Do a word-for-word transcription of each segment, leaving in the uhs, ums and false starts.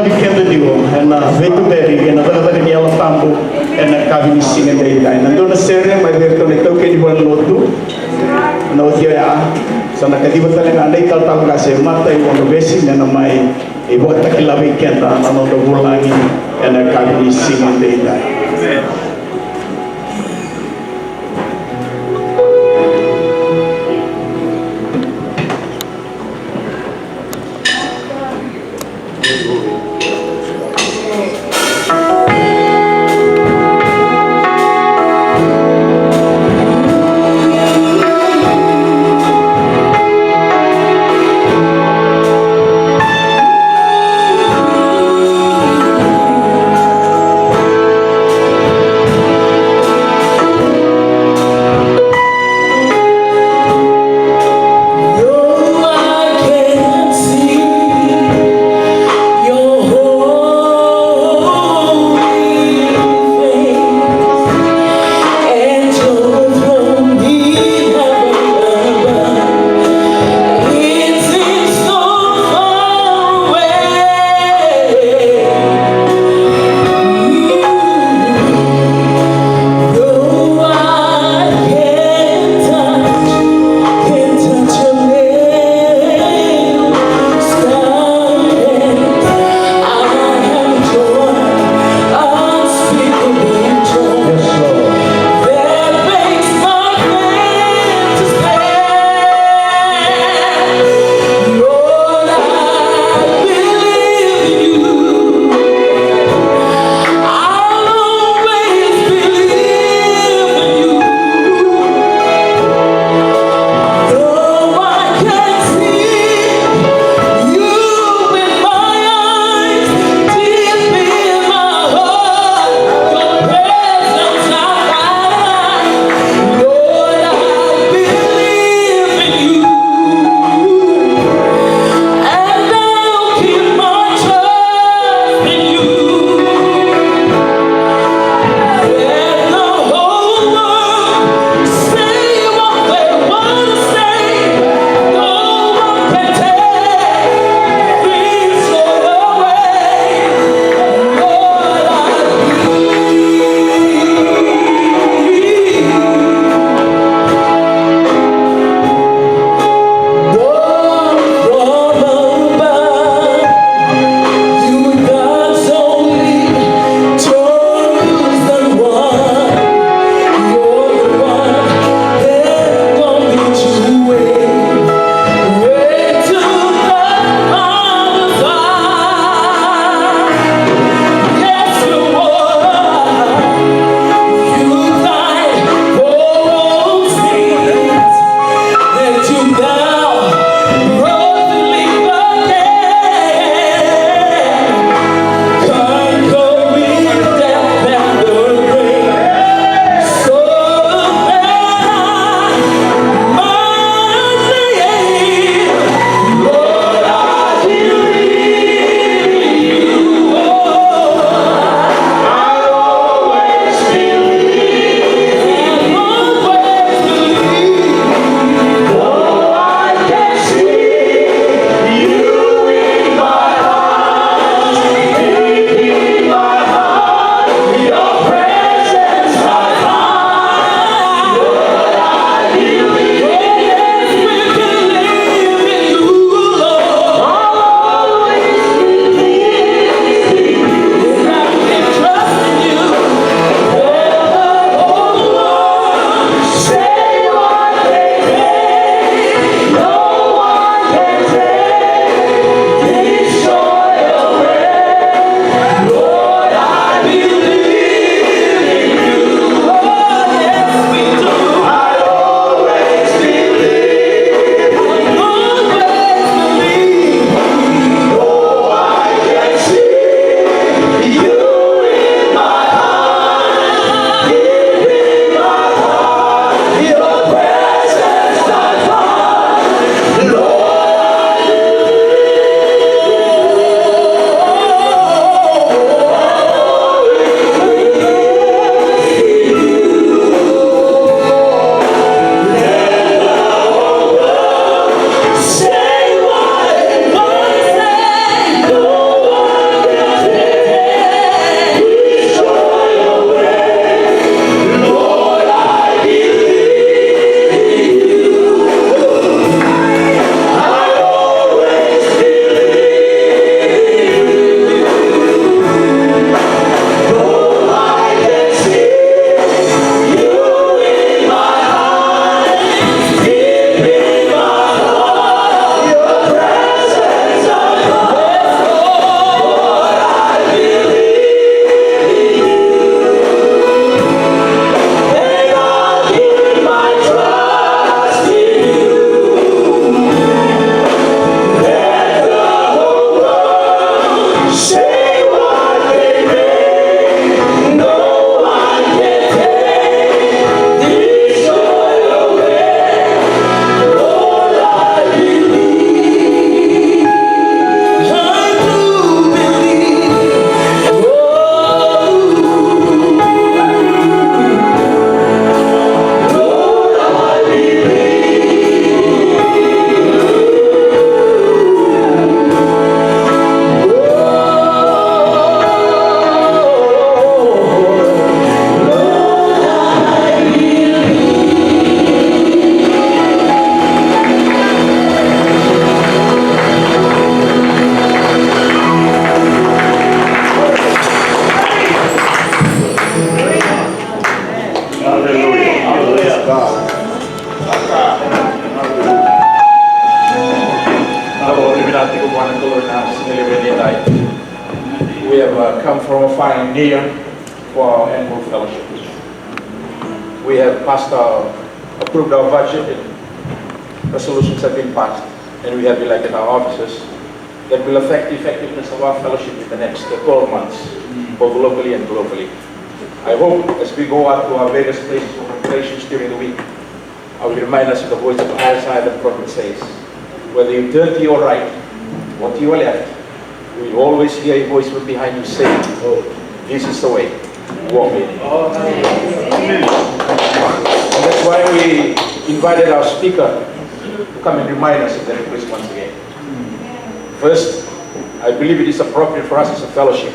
Keda tiko ena veituberi ena cakacaka ni Yalo Tabu ena yakavi ni siga edaidai. Na dua na sere mai vei iratou na itaukei ni valenilotu. Na oti oya, sa na kaciva tale ga na italatala qase Matai Wanovesi me na mai vakatakila vei keda na noda vulagi ena yakavi ni siga edaidai. Uh, come from afar and near for our annual fellowship. We have passed our, approved our budget, and resolutions have been passed, and we have elected our officers that will affect the effectiveness of our fellowship in the next, uh, twelve months, both locally and globally. I hope, as we go out to our various places of operations during the week, I will remind us of the voice of Isaiah the prophet says, "Whether you turn to your right or to your left, we will always hear a voice from behind you saying, 'This is the way, walk in it.'" And that's why we invited our speaker to come and remind us of that request once again. First, I believe it is appropriate for us as a fellowship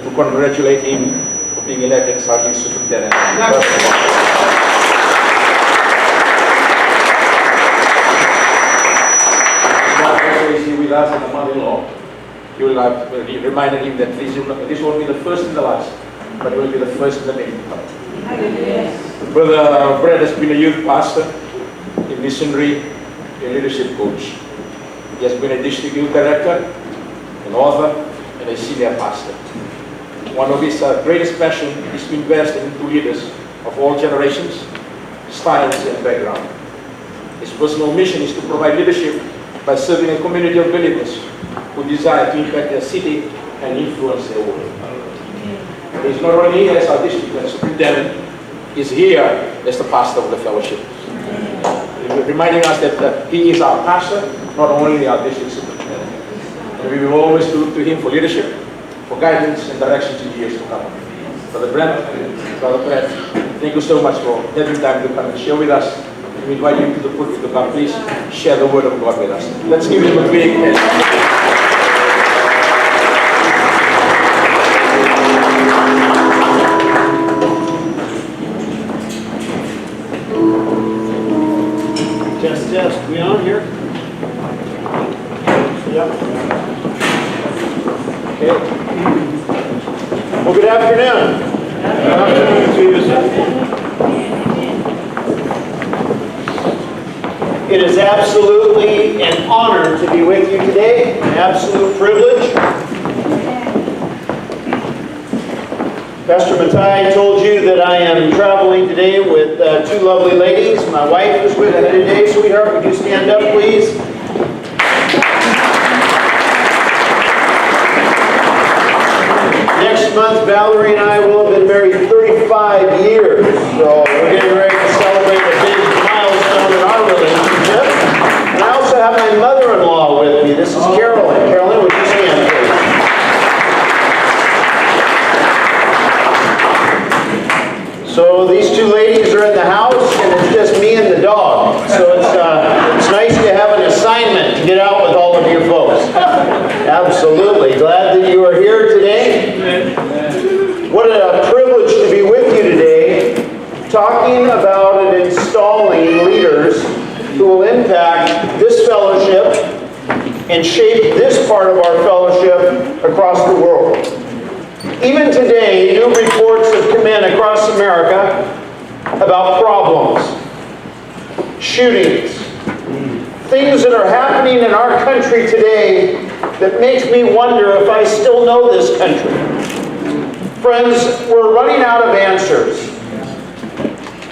to congratulate him for being elected as our new superintendent. Now, also is here with us and a mother-in-law. You will have re-, reminded him that this will not, this won't be the first and the last, but it will be the first and the many to come. Brother Brad has been a youth pastor, a missionary, a leadership coach. He has been a district youth director, an author, and a senior pastor. One of his, uh, greatest passion is to invest in leaders of all generations, styles, and background. His personal mission is to provide leadership by serving a community of believers who desire to impact their city and influence their world. He's not only here as our district superintendent, is here as the pastor of the fellowship, reminding us that, uh, he is our pastor, not only our district superintendent. And we will always look to him for leadership, for guidance and direction in the years to come. Brother Brent, Brother Brent, thank you so much for having time to come and share with us. We invite you to the pulpit to come. Please share the word of God with us. Let's give him a big hand. Test, test. We on here? Yep. Okay. Well, good afternoon. Good afternoon to you, sir. It is absolutely an honor to be with you today, an absolute privilege. Pastor Matai told you that I am traveling today with, uh, two lovely ladies. My wife is with me today. Sweetheart, would you stand up, please? Next month, Valerie and I will have been married thirty-five years, so we're getting ready to celebrate a big milestone in our relationship. And I also have my mother-in-law with me. This is Carolyn. Carolyn, would you stand, please? So these two ladies are in the house, and it's just me and the dog. So it's, uh, it's nice to have an assignment to get out with all of you folks. Absolutely. Glad that you are here today. What a privilege to be with you today, talking about and installing leaders who will impact this fellowship and shape this part of our fellowship across the world. Even today, new reports have come in across America about problems, shootings, things that are happening in our country today that makes me wonder if I still know this country. Friends, we're running out of answers.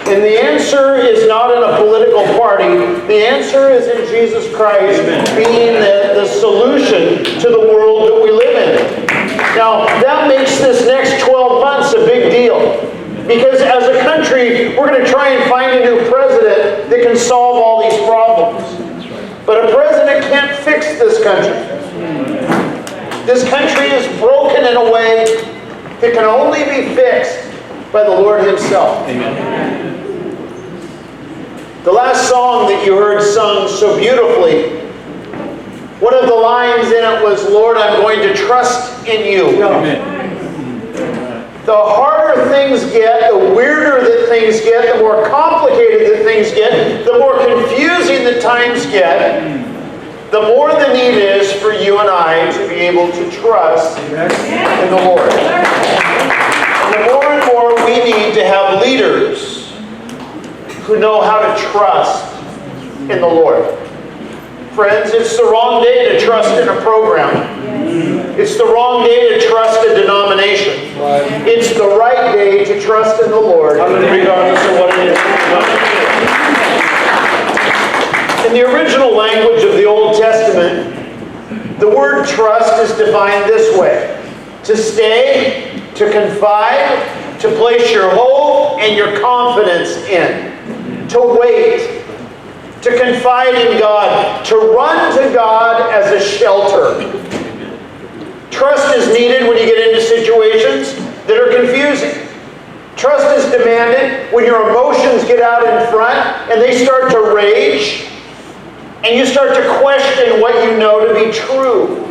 And the answer is not in a political party. The answer is in Jesus Christ being the, the solution to the world that we live in. Now, that makes this next twelve months a big deal. Because as a country, we're gonna try and find a new president that can solve all these problems. But a president can't fix this country. This country is broken in a way that can only be fixed by the Lord Himself. Amen. The last song that you heard sung so beautifully, one of the lines in it was, "Lord, I'm going to trust in you." Amen. The harder things get, the weirder that things get, the more complicated that things get, the more confusing that times get, the more the need is for you and I to be able to trust in the Lord. And the more and more we need to have leaders who know how to trust in the Lord. Friends, it's the wrong day to trust in a program. It's the wrong day to trust a denomination. It's the right day to trust in the Lord, regardless of what it is. In the original language of the Old Testament, the word trust is defined this way: to stay, to confide, to place your hope and your confidence in, to wait, to confide in God, to run to God as a shelter. Trust is needed when you get into situations that are confusing. Trust is demanded when your emotions get out in front and they start to rage and you start to question what you know to be true.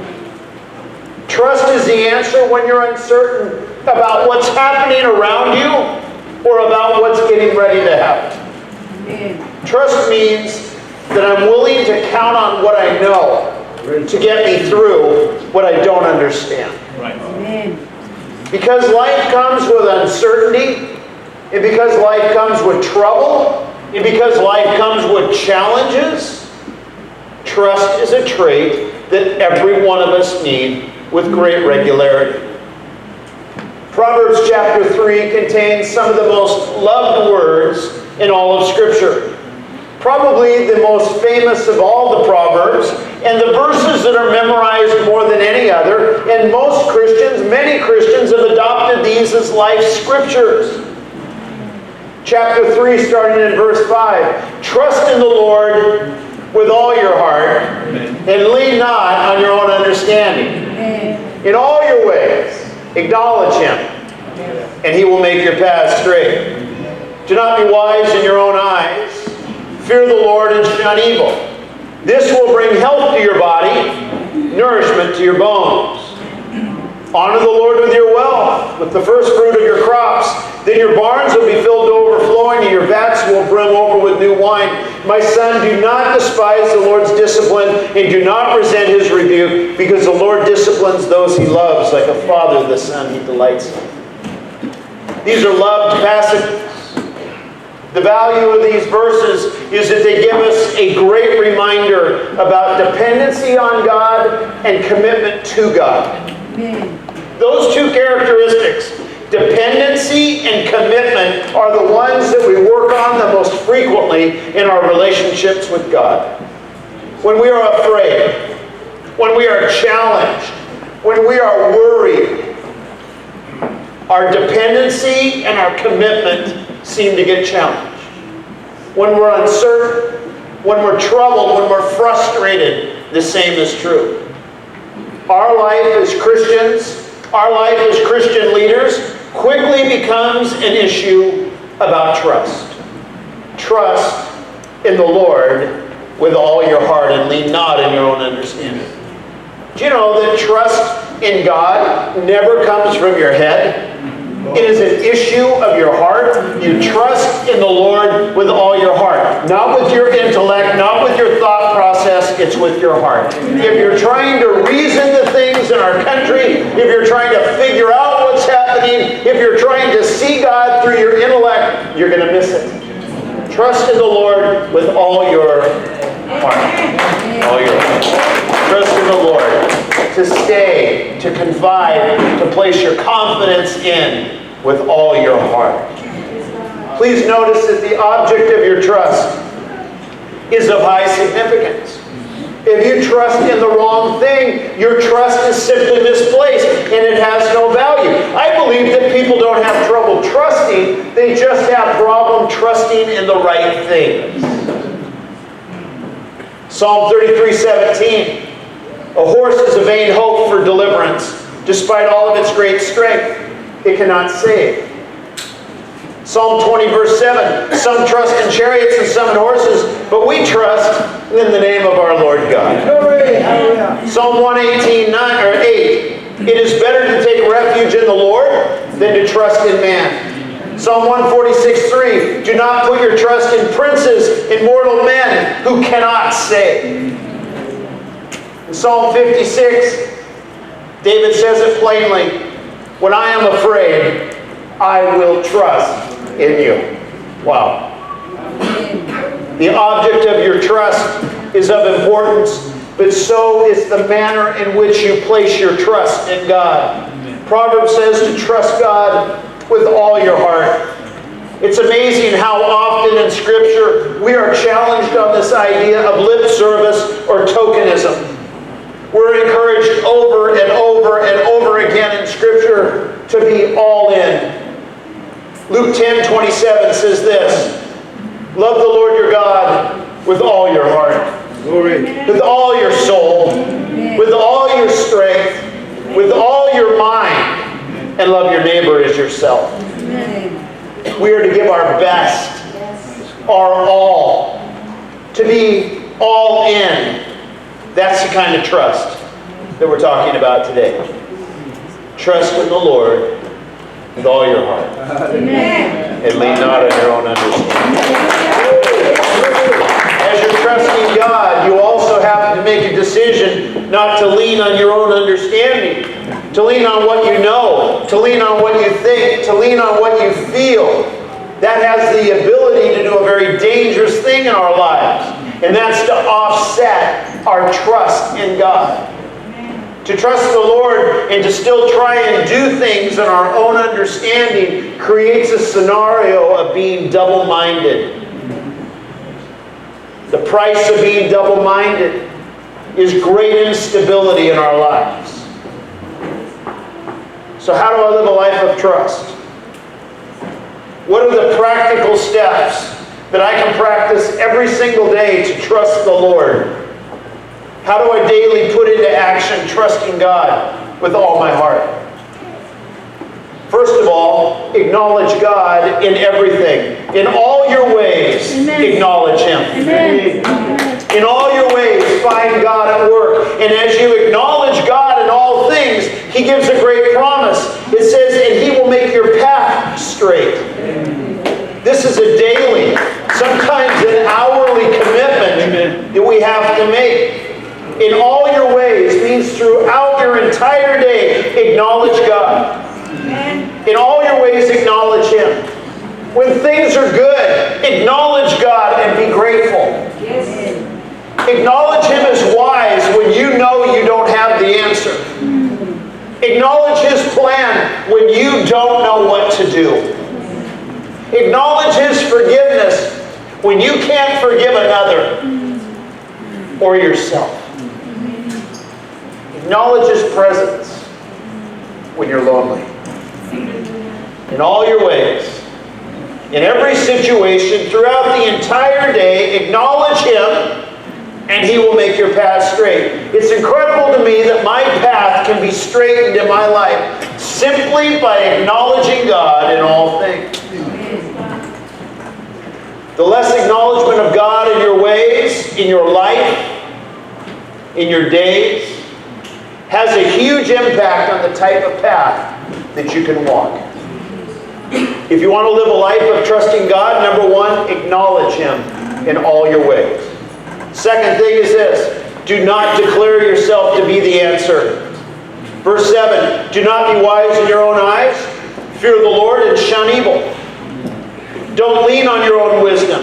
Trust is the answer when you're uncertain about what's happening around you or about what's getting ready to happen. Trust means that I'm willing to count on what I know to get me through what I don't understand. Because life comes with uncertainty, and because life comes with trouble, and because life comes with challenges, trust is a trait that every one of us need with great regularity. Proverbs chapter three contains some of the most loved words in all of Scripture. Probably the most famous of all the Proverbs, and the verses that are memorized more than any other, and most Christians, many Christians have adopted these as life scriptures. Chapter three, starting in verse five: "Trust in the Lord with all your heart, and lean not on your own understanding. In all your ways, acknowledge him, and he will make your path straight. Do not be wise in your own eyes. Fear the Lord and shun evil. This will bring health to your body, nourishment to your bones. Honor the Lord with your wealth, with the first fruit of your crops. Then your barns will be filled to overflowing, and your vats will brim over with new wine. My son, do not despise the Lord's discipline, and do not resent his rebuke, because the Lord disciplines those he loves, like a father the son he delights in." These are loved passages. The value of these verses is that they give us a great reminder about dependency on God and commitment to God. Those two characteristics, dependency and commitment, are the ones that we work on the most frequently in our relationships with God. When we are afraid, when we are challenged, when we are worried, our dependency and our commitment seem to get challenged. When we're uncertain, when we're troubled, when we're frustrated, the same is true. Our life as Christians, our life as Christian leaders, quickly becomes an issue about trust. Trust in the Lord with all your heart and lean not in your own understanding. Do you know that trust in God never comes from your head? It is an issue of your heart. You trust in the Lord with all your heart. Not with your intellect, not with your thought process, it's with your heart. If you're trying to reason the things in our country, if you're trying to figure out what's happening, if you're trying to see God through your intellect, you're going to miss it. Trust in the Lord with all your heart. All your heart. Trust in the Lord to stay, to confide, to place your confidence in with all your heart. Please notice that the object of your trust is of high significance. If you trust in the wrong thing, your trust is simply misplaced and it has no value. I believe that people don't have trouble trusting, they just have problem trusting in the right things. Psalm thirty-three seventeen: "A horse is a vain hope for deliverance. Despite all of its great strength, it cannot save." Psalm twenty, verse seven: "Some trust in chariots and some in horses, but we trust in the name of our Lord God." Psalm one eighteen, nine, or eight: "It is better to take refuge in the Lord than to trust in man." Psalm one forty-six, three: "Do not put your trust in princes, in mortal men who cannot save." In Psalm fifty-six, David says it plainly: "When I am afraid, I will trust in you." Wow. The object of your trust is of importance But so is the manner in which you place your trust in God. Proverbs says to trust God with all your heart. It's amazing how often in Scripture we are challenged on this idea of lip service or tokenism. We're encouraged over and over and over again in Scripture to be all in. Luke ten twenty-seven says this: "Love the Lord your God with all your heart, with all your soul, with all your strength, with all your mind, and love your neighbor as yourself." We are to give our best, our all, to be all in. That's the kind of trust that we're talking about today. Trust in the Lord with all your heart. Amen. And lean not on your own understanding. As you're trusting God, you also have to make a decision not to lean on your own understanding, to lean on what you know, to lean on what you think, to lean on what you feel. That has the ability to do a very dangerous thing in our lives, and that's to offset our trust in God. To trust the Lord and to still try and do things in our own understanding creates a scenario of being double minded. The price of being double minded is great instability in our lives. So, how do I live a life of trust? What are the practical steps that I can practice every single day to trust the Lord? How do I daily put into action trusting God with all my heart? First of all, acknowledge God in everything. In all your ways, acknowledge Him. In all your ways, find God at work. And as you acknowledge God in all things, He gives a great promise. It says, "And He will make your path straight." This is a daily, sometimes an hourly commitment that we have to make. In all your ways means throughout your entire day, acknowledge God. In all your ways, acknowledge Him. When things are good, acknowledge God and be grateful. Acknowledge Him as wise when you know you don't have the answer. Acknowledge His plan when you don't know what to do. Acknowledge His forgiveness when you can't forgive another or yourself. Acknowledge His presence when you're lonely. In all your ways, in every situation, throughout the entire day, acknowledge Him and He will make your path straight. It's incredible to me that my path can be straightened in my life simply by acknowledging God in all things. The less acknowledgement of God in your ways, in your life, in your days, has a huge impact on the type of path that you can walk. If you want to live a life of trusting God, number one, acknowledge Him in all your ways. Second thing is this: do not declare yourself to be the answer. Verse seven: "Do not be wise in your own eyes. Fear the Lord and shun evil." Don't lean on your own wisdom.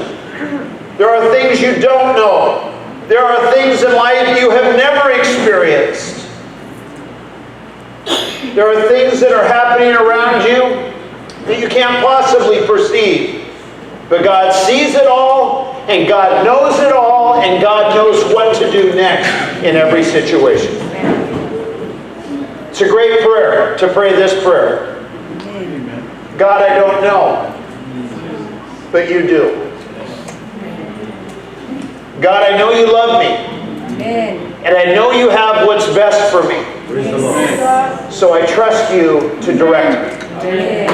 There are things you don't know. There are things in life you have never experienced. There are things that are happening around you that you can't possibly perceive. But God sees it all, and God knows it all, and God knows what to do next in every situation. It's a great prayer to pray this prayer: "God, I don't know, but you do. God, I know you love me, and I know you have what's best for me. So I trust you to direct me.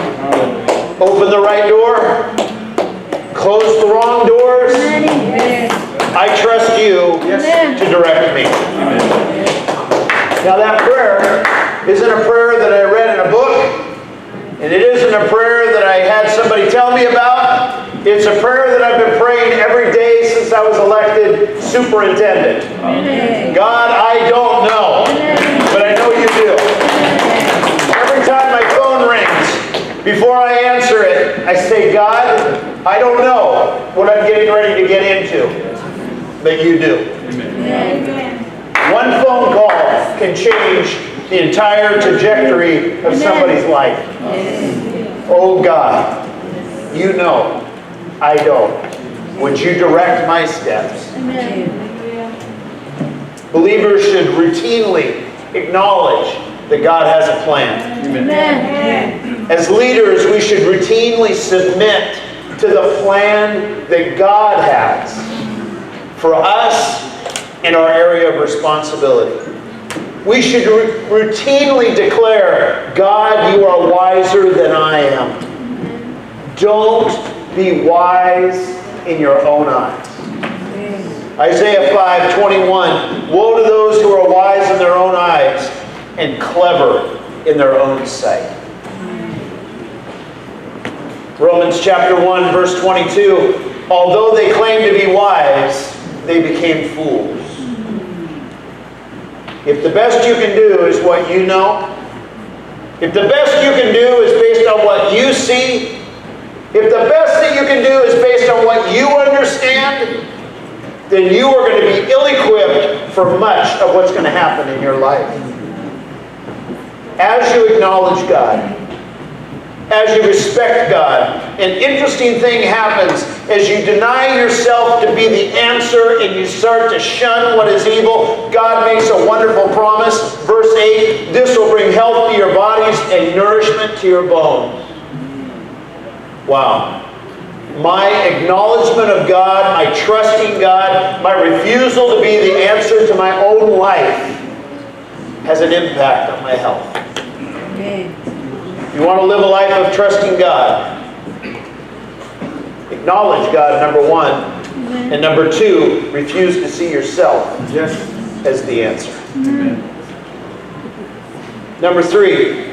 Open the right door, close the wrong doors. I trust you to direct me." Now, that prayer isn't a prayer that I read in a book, and it isn't a prayer that I had somebody tell me about. It's a prayer that I've been praying every day since I was elected superintendent. "God, I don't know, but I know you do." Every time my phone rings, before I answer it, I say, "God, I don't know what I'm getting ready to get into, but you do." One phone call can change the entire trajectory of somebody's life. Oh God, you know, I don't. Would you direct my steps? Believers should routinely acknowledge that God has a plan. As leaders, we should routinely submit to the plan that God has for us in our area of responsibility. We should routinely declare, "God, you are wiser than I am. Don't be wise in your own eyes." Isaiah five twenty-one, "Woe to those who are wise in their own eyes and clever in their own sight." Romans chapter one, verse twenty-two, "Although they claimed to be wise, they became fools." If the best you can do is what you know, if the best you can do is based on what you see, if the best that you can do is based on what you understand, then you are going to be ill-equipped for much of what's going to happen in your life. As you acknowledge God, as you respect God, an interesting thing happens. As you deny yourself to be the answer and you start to shun what is evil, God makes a wonderful promise. Verse eight, "This will bring health to your bodies and nourishment to your bones." Wow. My acknowledgement of God, my trusting God, my refusal to be the answer to my own life has an impact on my health. You want to live a life of trusting God? Acknowledge God, number one. And number two, refuse to see yourself as the answer. Number three,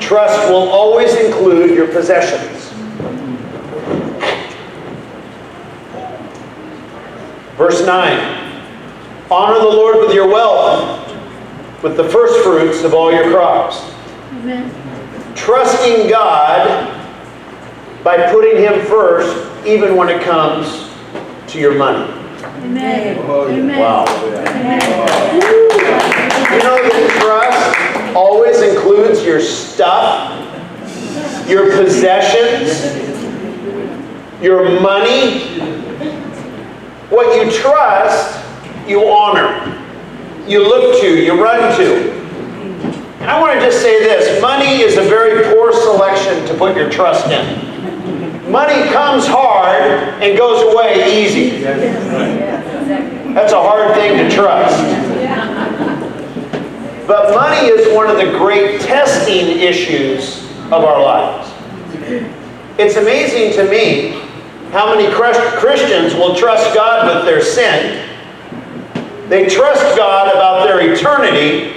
trust will always include your possessions. Verse nine, "Honor the Lord with your wealth, with the first fruits of all your crops." Trusting God by putting Him first, even when it comes to your money. Wow. You know that trust always includes your stuff, your possessions, your money. What you trust, you honor. You look to, you run to. And I want to just say this, money is a very poor selection to put your trust in. Money comes hard and goes away easy. That's a hard thing to trust. But money is one of the great testing issues of our lives. It's amazing to me how many Chris- Christians will trust God with their sin. They trust God about their eternity.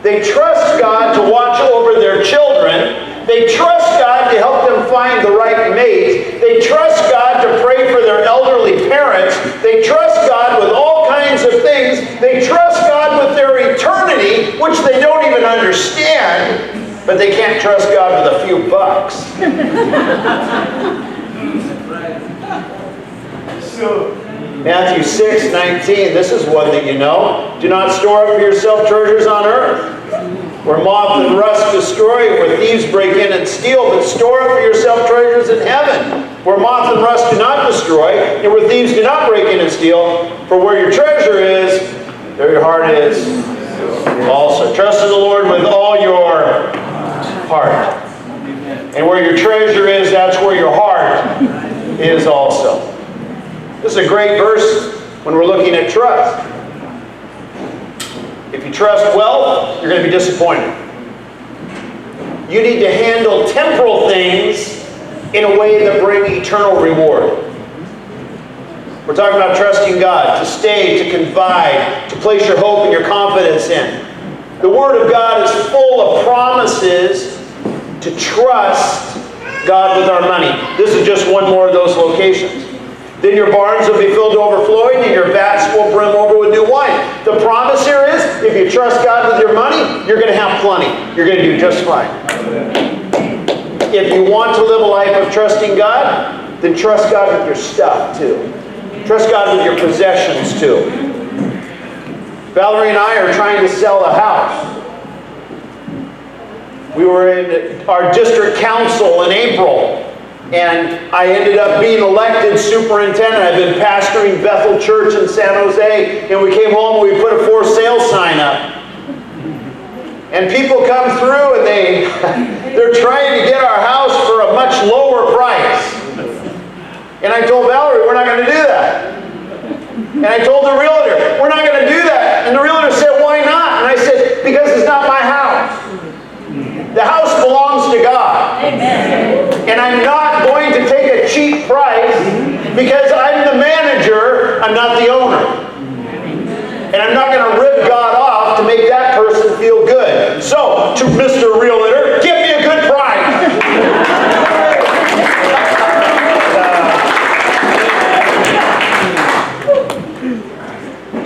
They trust God to watch over their children. They trust God to help them find the right mate. They trust God to pray for their elderly parents. They trust God with all kinds of things. They trust God with their eternity, which they don't even understand, but they can't trust God with a few bucks. Matthew six nineteen, this is one that you know. "Do not store up for yourself treasures on earth, where moth and rust destroy, where thieves break in and steal, but store up for yourself treasures in heaven, where moth and rust do not destroy, and where thieves do not break in and steal. For where your treasure is, there your heart is also." Trust in the Lord with all your heart. And where your treasure is, that's where your heart is also. This is a great verse when we're looking at trust. If you trust wealth, you're going to be disappointed. You need to handle temporal things in a way that bring eternal reward. We're talking about trusting God, to stay, to confide, to place your hope and your confidence in. The Word of God is full of promises to trust God with our money. This is just one more of those locations. "Then your barns will be filled to overflowing, and your vats will brim over with new wine." The promise here is, if you trust God with your money, you're going to have plenty. You're going to do just fine. If you want to live a life of trusting God, then trust God with your stuff too. Trust God with your possessions too. Valerie and I are trying to sell a house. We were in our district council in April, and I ended up being elected superintendent. I've been pastoring Bethel Church in San Jose, and we came home and we put a for sale sign up. And people come through and they, they're trying to get our house for a much lower price. And I told Valerie, "We're not going to do that." And I told the realtor, "We're not going to do that." And the realtor said, "Why not?" And I said, "Because it's not my house. The house belongs to God. And I'm not going to take a cheap price because I'm the manager, I'm not the owner. And I'm not going to rip God off to make that person feel good." So, to Mister Realtor, give me a good price.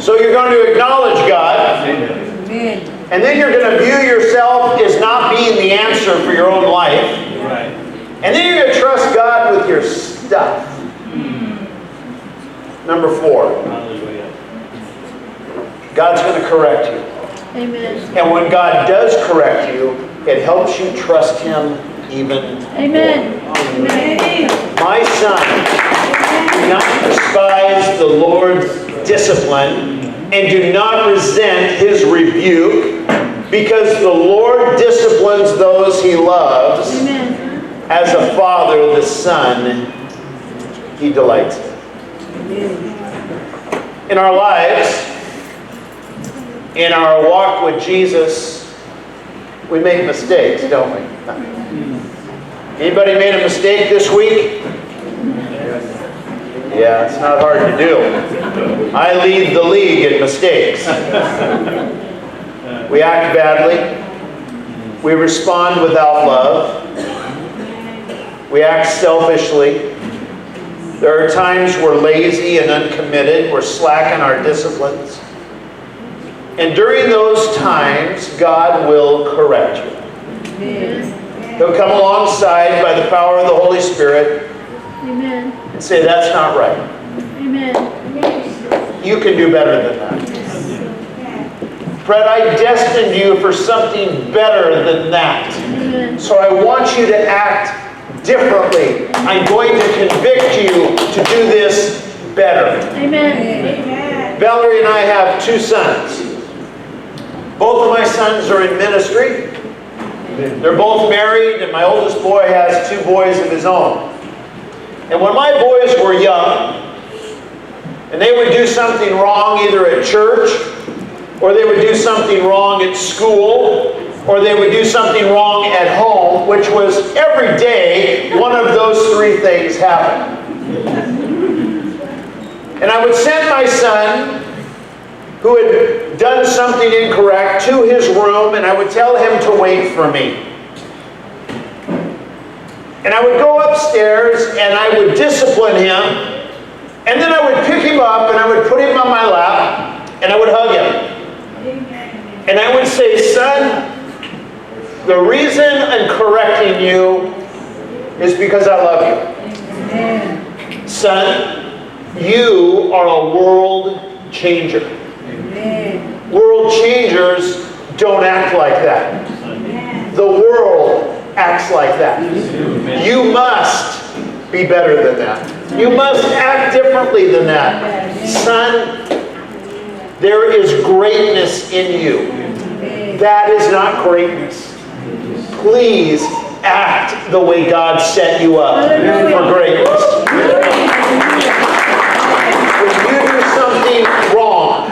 So you're going to acknowledge God, and then you're going to view yourself as not being the answer for your own life, and then you're going to trust God with your stuff. Number four, God's going to correct you. And when God does correct you, it helps you trust Him even more. My son, do not despise the Lord's discipline, and do not resent His rebuke, because the Lord disciplines those He loves. As a father, the son He delights in. In our lives, in our walk with Jesus, we make mistakes, don't we? Anybody made a mistake this week? Yeah, it's not hard to do. I lead the league in mistakes. We act badly. We respond without love. We act selfishly. There are times we're lazy and uncommitted. We're slack in our disciplines. And during those times, God will correct you. He'll come alongside by the power of the Holy Spirit and say, "That's not right. You can do better than that. Brett, I destined you for something better than that. So I want you to act differently. I'm going to convict you to do this better." Valerie and I have two sons. Both of my sons are in ministry. They're both married, and my oldest boy has two boys of his own. And when my boys were young, and they would do something wrong either at church, or they would do something wrong at school, or they would do something wrong at home, which was every day one of those three things happened. And I would send my son, who had done something incorrect, to his room, and I would tell him to wait for me. And I would go upstairs and I would discipline him. And then I would pick him up and I would put him on my lap and I would hug him. And I would say, "Son, the reason I'm correcting you is because I love you. Son, you are a world changer. World changers don't act like that. The world acts like that. You must be better than that. You must act differently than that. Son, there is greatness in you. That is not greatness. Please act the way God set you up for greatness." When you do something wrong,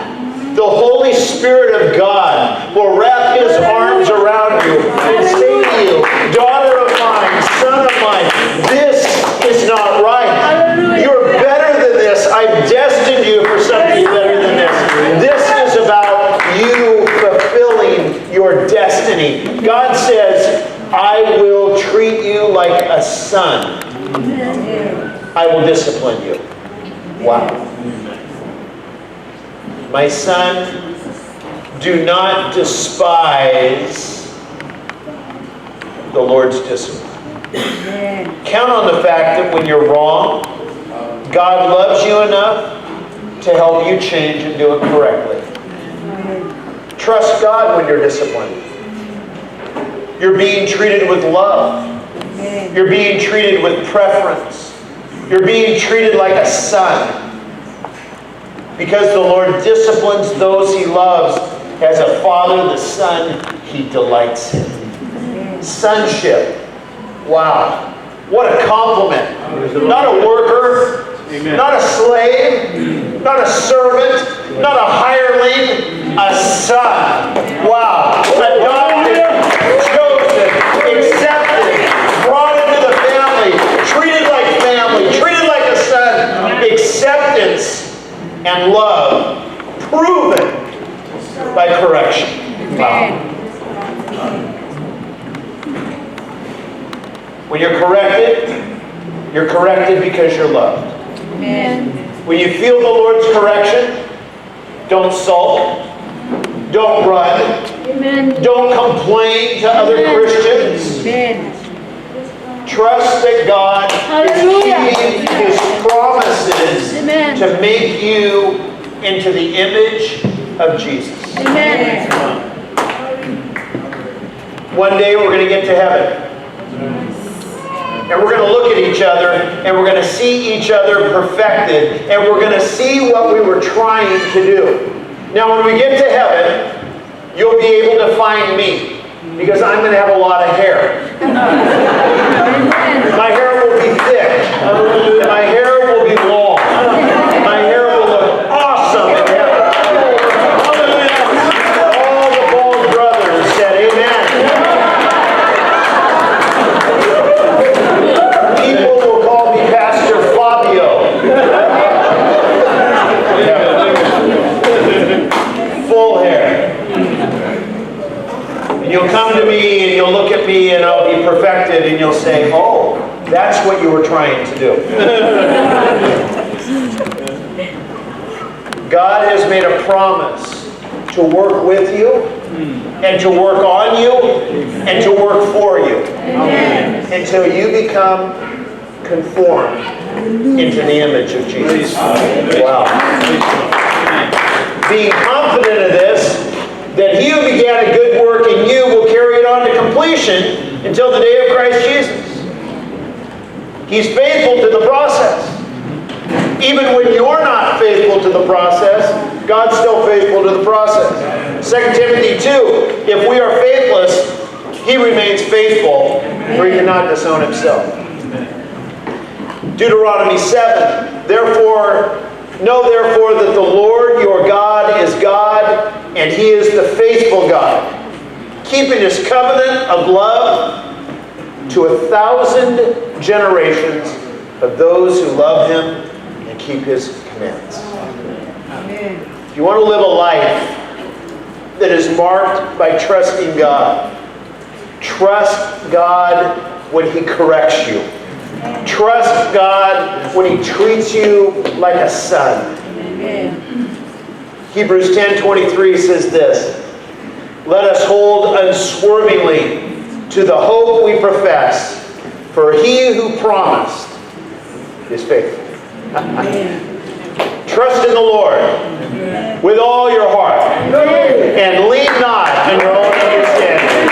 the Holy Spirit of God will wrap His arms around you and say to you, "Daughter of mine, son of mine, this is not right. You're better than this. I've destined you for something better than this. This is about you fulfilling your destiny." God says, "I will treat you like a son. I will discipline you." Wow. My son, do not despise the Lord's discipline. Count on the fact that when you're wrong, God loves you enough to help you change and do it correctly. Trust God when you're disciplined. You're being treated with love. You're being treated with preference. You're being treated like a son. Because the Lord disciplines those he loves, as a father the son he delights in. Sonship. Wow. What a compliment. Not a worker, not a slave, not a servant, not a hireling, a son. Wow. Adopted, chosen, accepted, brought into the family, treated like family, treated like a son. Acceptance and love proven by correction. Wow. When you're corrected, you're corrected because you're loved. When you feel the Lord's correction, don't sulk, don't run, don't complain to other Christians. Trust that God is keeping his promises to make you into the image of Jesus. One day we're going to get to heaven. And we're going to look at each other, and we're going to see each other perfected, and we're going to see what we were trying to do. Now, when we get to heaven, you'll be able to find me, because I'm going to have a lot of hair. My hair will be thick. My hair will be long. My hair will look awesome. All the bald brothers said, "Amen." People will call me Pastor Fabio. Full hair. And you'll come to me and you'll look at me and I'll be perfected and you'll say, "Oh, that's what you were trying to do." God has made a promise to work with you and to work on you and to work for you until you become conformed into the image of Jesus. Wow. Being confident of this, that he who began a good work in you will carry it on to completion until the day of Christ Jesus. He's faithful to the process. Even when you're not faithful to the process, God's still faithful to the process. Second Timothy two, if we are faithless, he remains faithful, for he cannot disown himself. Deuteronomy seven, therefore, know therefore that the Lord your God is God, and he is the faithful God, keeping his covenant of love to a thousand generations of those who love him and keep his commands. If you want to live a life that is marked by trusting God, trust God when he corrects you. Trust God when he treats you like a son. Hebrews ten twenty-three says this, "Let us hold unswervingly to the hope we profess, for he who promised is faithful." Trust in the Lord with all your heart and lean not on your own understanding.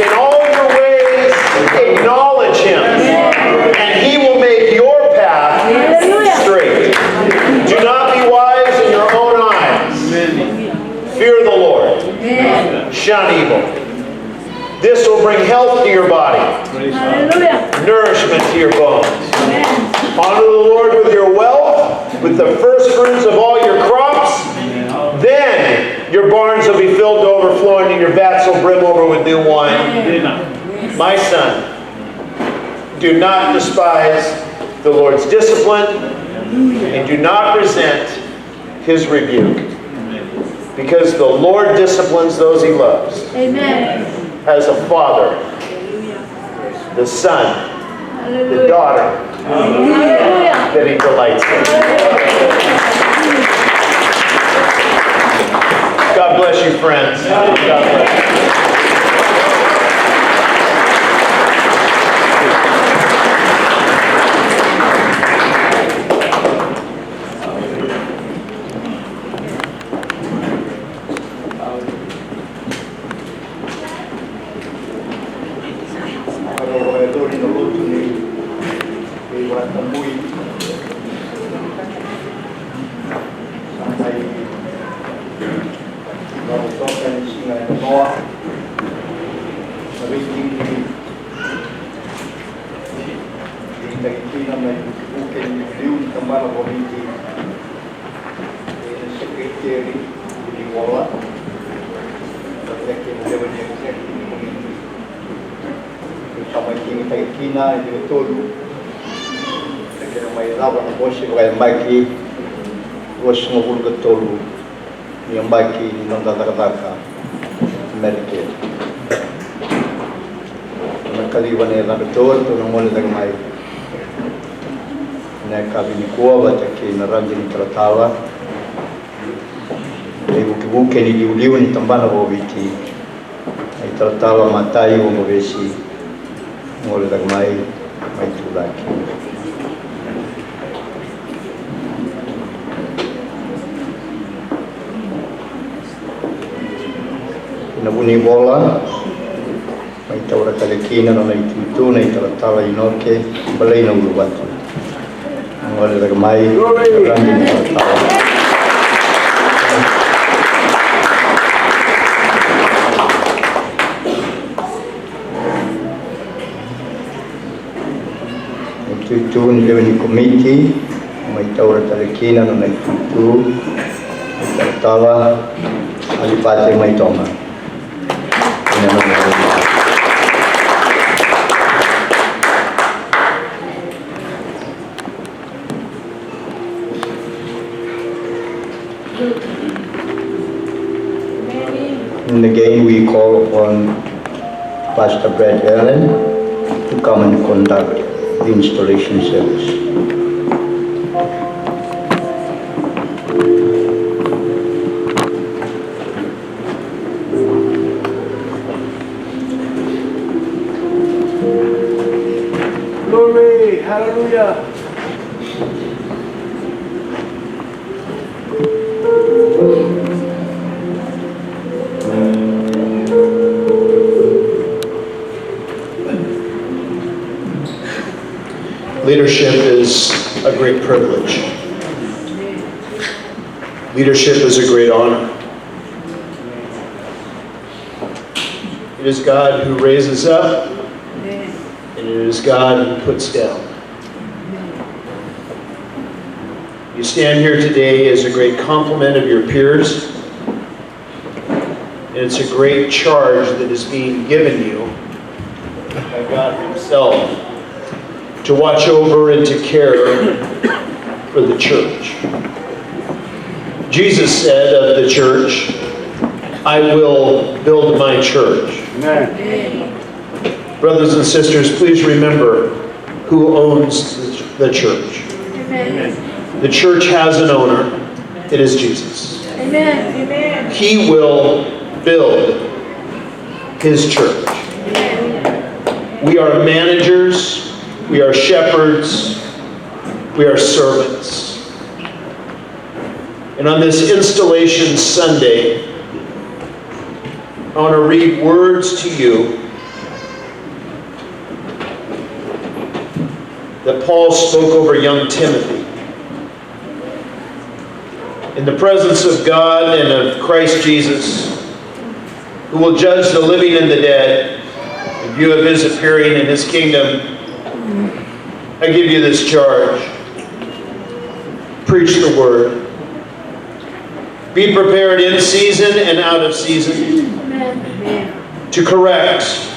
In all your ways, acknowledge him, and he will make your path straight. Do not be wise in your own eyes. Fear the Lord. Shun evil. This will bring health to your body, nourishment to your bones. Honor the Lord with your wealth, with the first fruits of all your crops. Then your barns will be filled to overflowing, and your vats will brim over with new wine. My son, do not despise the Lord's discipline, and do not resent his rebuke, because the Lord disciplines those he loves. Amen. As a father, the son, the daughter that he delights in. God bless you, friends. God bless you. Veidinadinataki kina na ivukevuke ni iliuliu ni tabana vakaviti ena sekeriteri ni vola, vata kei na lewe ni executive committee. Sa mai digitaki kina e liga tolu na kena mai cava na bose vakayabaki ruasagavulu ka tolu ni yabaki ni noda cakacaka Medicare. Na kaciva na yacadra tou na gole cake mai na yakavi nikua vata kei na radi ni talatala na ivukevuke ni iliuliu ni tabana vakaviti. Na italatala Matai Wagovesi, gole cake mai, mai tu cake. Na vunivola, mai taura tale kina na nona itutu na italatala Inoke Balai na Uluvatu. Gole cake mai, radi ni talatala. Itutu ni lewe ni komiti, mai taura tale kina na nona itutu na italatala Alipate Maitoma. And again, we call upon Pastor Brad Allen to come and conduct the installation service. Glory, hallelujah. Leadership is a great privilege. Leadership is a great honor. It is God who raises up, and it is God who puts down. You stand here today as a great complement of your peers, and it's a great charge that is being given you by God Himself to watch over and to care for the church. Jesus said of the church, "I will build my church." Amen. Brothers and sisters, please remember who owns the church. Amen. The church has an owner. It is Jesus. Amen. He will build His church. We are managers, we are shepherds, we are servants. And on this Installation Sunday, I want to read words to you that Paul spoke over young Timothy. In the presence of God and of Christ Jesus, who will judge the living and the dead, in view of His appearing in His kingdom, I give you this charge. Preach the word. Be prepared in season and out of season to correct,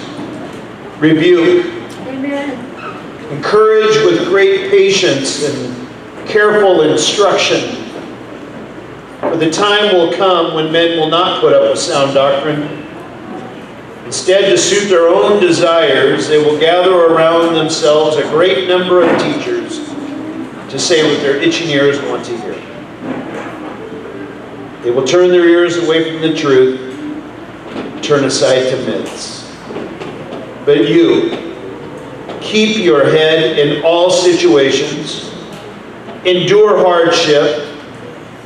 rebuke, encourage with great patience and careful instruction. For the time will come when men will not put up with sound doctrine. Instead, to suit their own desires, they will gather around themselves a great number of teachers to say what their itching ears want to hear. They will turn their ears away from the truth, turn aside to myths. But you, keep your head in all situations, endure hardship,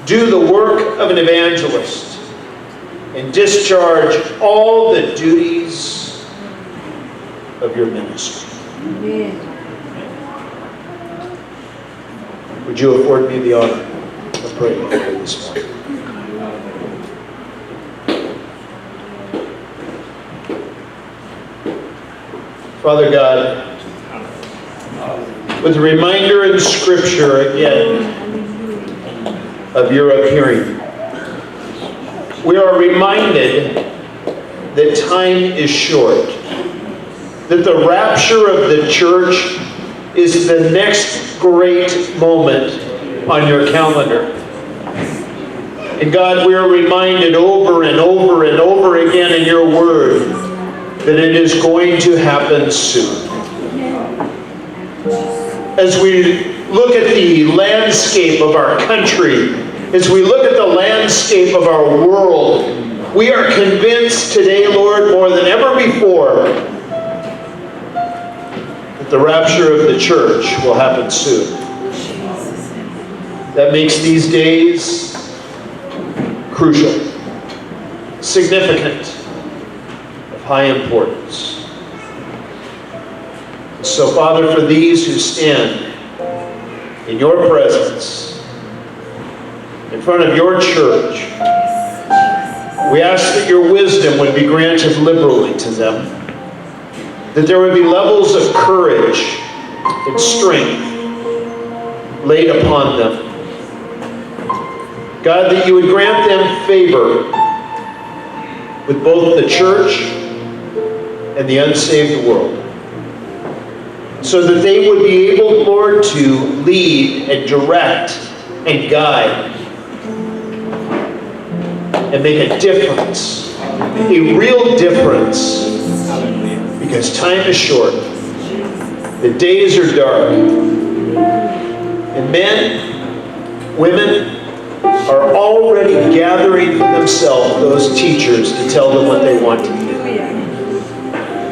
do the work of an evangelist, and discharge all the duties of your ministry. Amen. Would you afford me the honor of praying for you this morning? Father God, with the reminder in Scripture again of your appearing, we are reminded that time is short, that the rapture of the church is the next great moment on your calendar. And God, we are reminded over and over and over again in your word that it is going to happen soon. As we look at the landscape of our country, as we look at the landscape of our world, we are convinced today, Lord, more than ever before, that the rapture of the church will happen soon. That makes these days crucial, significant, of high importance. So, Father, for these who stand in your presence, in front of your church, we ask that your wisdom would be granted liberally to them, that there would be levels of courage and strength laid upon them. God, that you would grant them favor with both the church and the unsaved world, so that they would be able, Lord, to lead and direct and guide and make a difference, a real difference, because time is short, the days are dark, and men, women are already gathering for themselves those teachers to tell them what they want to hear.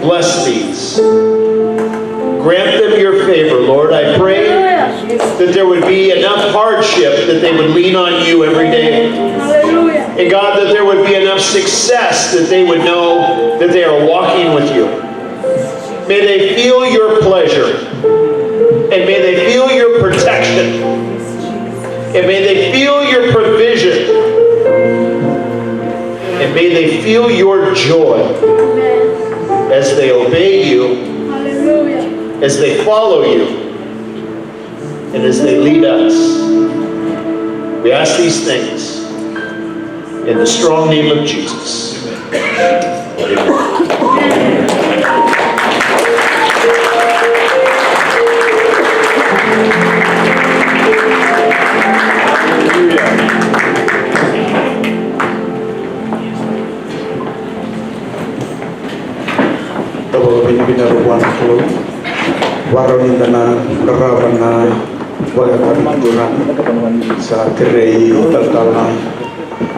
Bless these. Grant them your favor, Lord. I pray that there would be enough hardship that they would lean on you every day. And God, that there would be enough success that they would know that they are walking with you. May they feel your pleasure, and may they feel your protection, and may they feel your provision, and may they feel your joy as they obey you, as they follow you, and as they lead us. We ask these things in the strong name of Jesus. Amen. Au vakavinavinaka vua na Kalou. Vakarau ni da na qarava na vakayakavi ni Turaga. Sa kerei talatala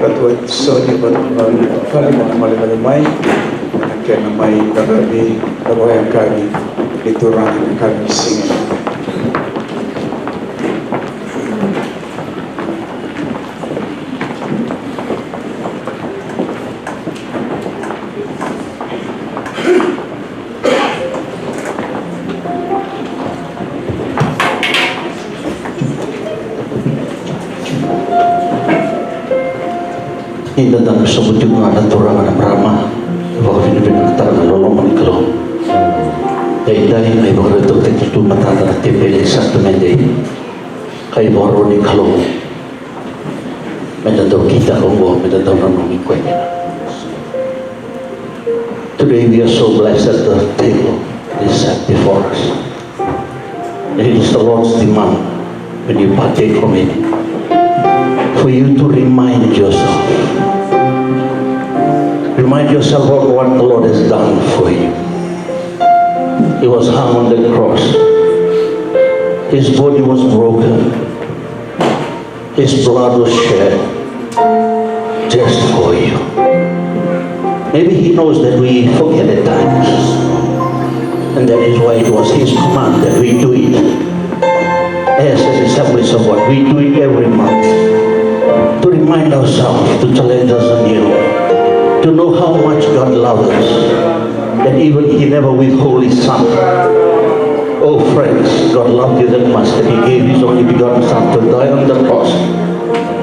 Ratu Soni Vatukali me mai mai na kena mai qarava na vakayakavi ni Turaga na yakavi ni siga. Ni da dabe sobu tiko ga na turaga, na marama, vakavinavinakataka na loloma ni Kalou. Edaidai mai vakarautaki tu matada na teveli sa tu me dei, ka ivakarau ni Kalou. Me da dau kitaka oqo, me da dau nanumi koya kina. Today we are so blessed that the table is set before us. And it is the Lord's demand when you partake from it, for you to remind yourself. Remind yourself of what the Lord has done for you. He was hung on the cross. His body was broken. His blood was shed just for you. Maybe he knows that we forget at times. And that is why it was his command that we do it as an Assemblies of God. We do it every month to remind ourselves, to challenge us anew, to know how much God loves us, that even he never withhold his son. Oh, friends, God loved you that much that he gave his only begotten son to die on the cross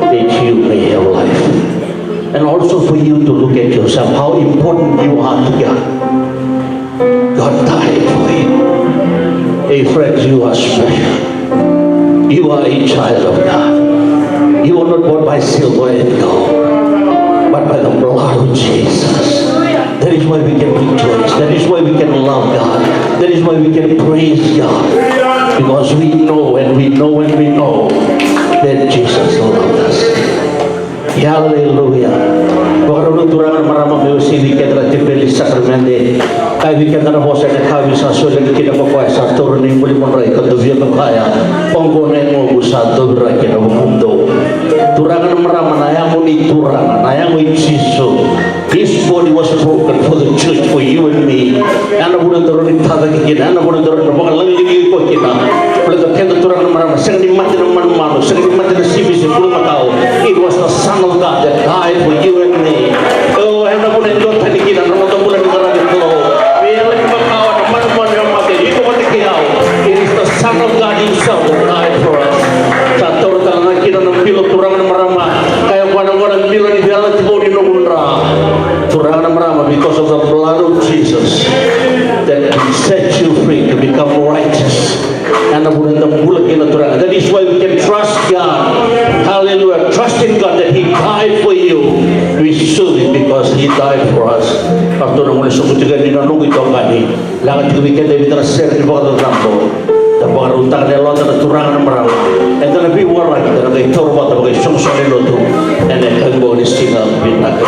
that you may have life. And also for you to look at yourself, how important you are to God. God died for Friends, you are special. You are a child of God. You are not bought by silver and gold, but by the blood of Jesus. That is why we can rejoice. That is why we can love God. That is why we can praise God. Because we know and we know and we know that Jesus loved us. Hallelujah. Vakarau na turaga na marama me wasei vei keda na tibeli sakaramede. Kaya vei keda na vosa ena yakavi sa soli kina ko koya, sa taura na ibuli madrai ka dovia ka kaya, oqo na yagoqu sa doviraki ena vukumudou. Turaga na marama, na yago ni Turaga, na yago i Jisu. His body was broken for the church, for you and me. Ena vuna daru ni tacake kina, ena vuna daru na vakalagilagi koya kina. Baleta keda turaga na marama, sega ni mate na manumanu, sega ni mate na sivi se bulumakau. It was the Son of God that died for you and me. O, ena vuna e duatani kina na noda bula ni qaravi Kalou. Vei ira na makawa, na manumanu, na mate, iko vata kei au. It is the Son of God himself that died for us. Sa taura tale ga kina na bilo, turaga na marama. Kaya vua na gone, bilo ni veiyalayalati vou ni nomu dra. Turaga na marama, because of the blood of Jesus that sets you free to become righteous. Ena vuna eda bula kina turaga. That is why we can trust God. Hallelujah. Trust in God that He died for you. We serve Him because He died for us. Pastor, na gone sobu tiko ni na noqu itokani. Laga tiko vei keda e vica na sere ni vakacacabo. Da vakarautaka na yaloda na turaga na marama. Eda na veiwaraki, da na qai taura vata vakaisoqosoqo ni lotu. Ena yakavi ni siga vinaka.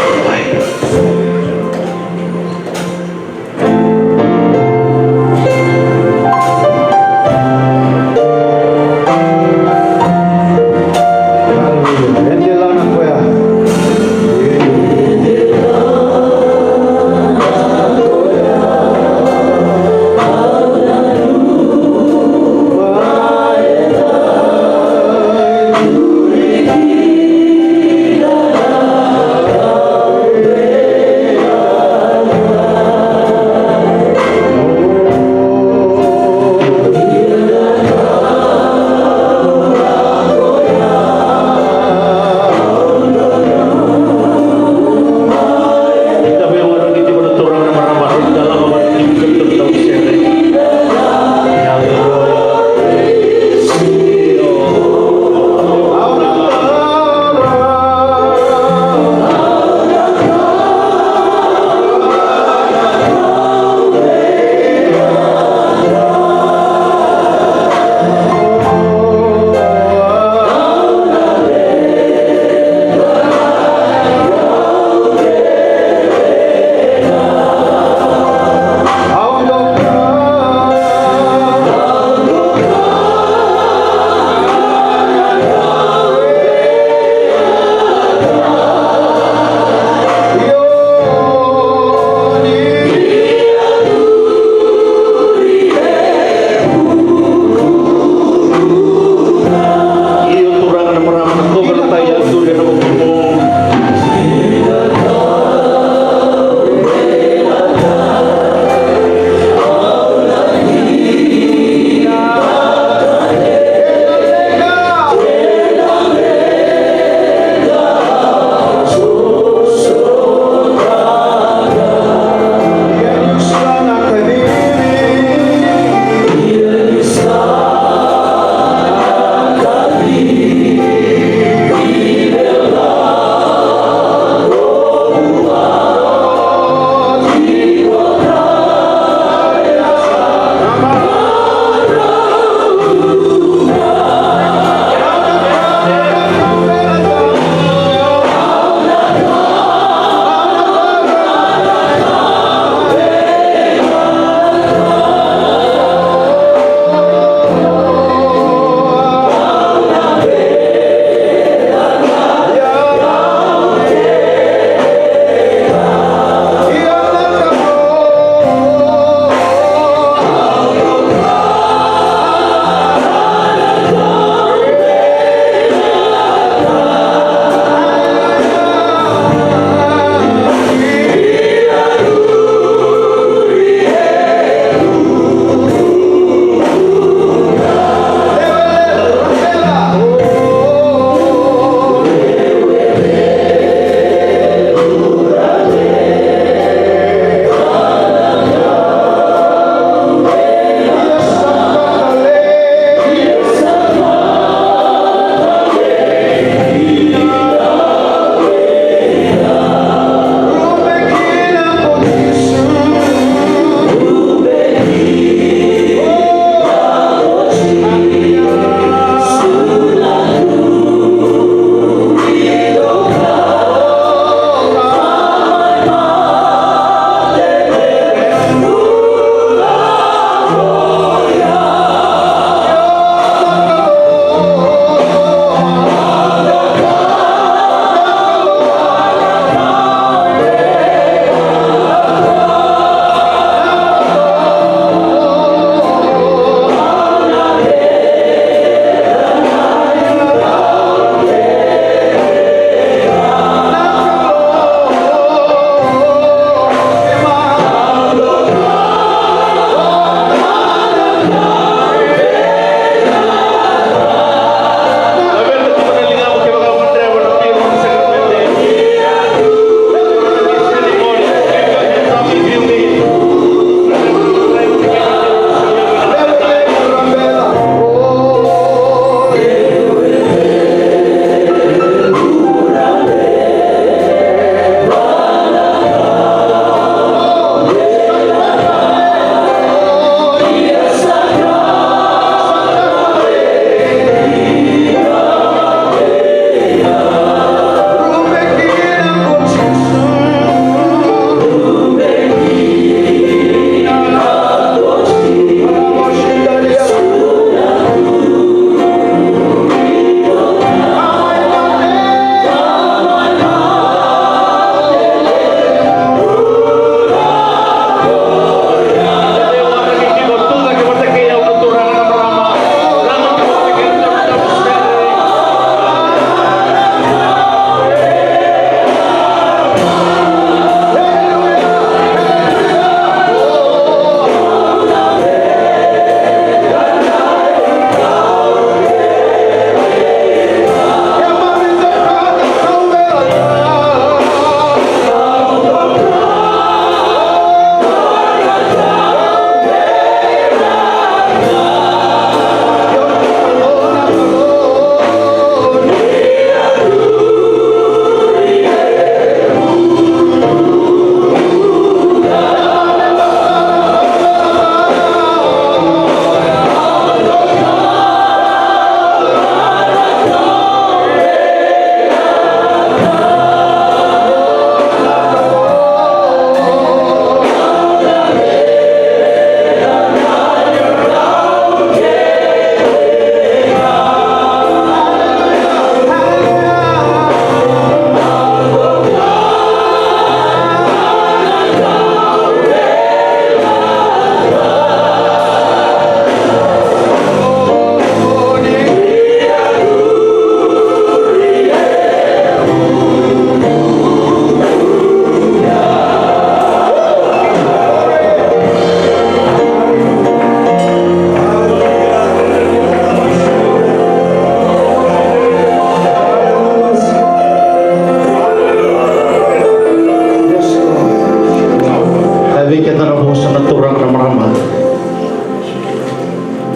na turaga na marama.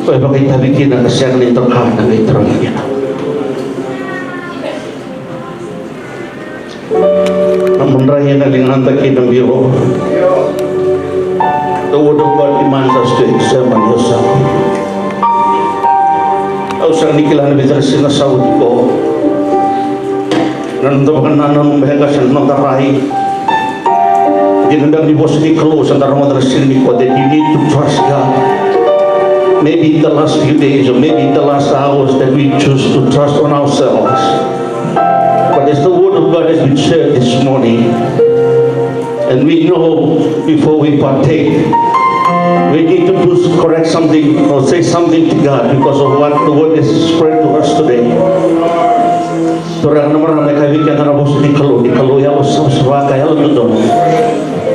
Ko e vakaitavi kina ka sega ni doka na qai tarogi kina. Na madrai ena ligada kei na biro. The word of God demands us to examine yourself. Au sega ni kila na vica na siga sa oti qo. Na noda vakanananu beka se na noda rai. Dina beka ni vosa ni Kalou sa da rogoca na siga nikua that you need to trust God. Maybe in the last few days or maybe in the last hours that we choose to trust on ourselves. But as the word of God has been shared this morning, and we know before we partake, we need to do, correct something or say something to God because of what the word has spread to us today. Turaga na marama, e kaya vei keda na vosa ni Kalou, ni Kalou yalo savasava ka yalododonu.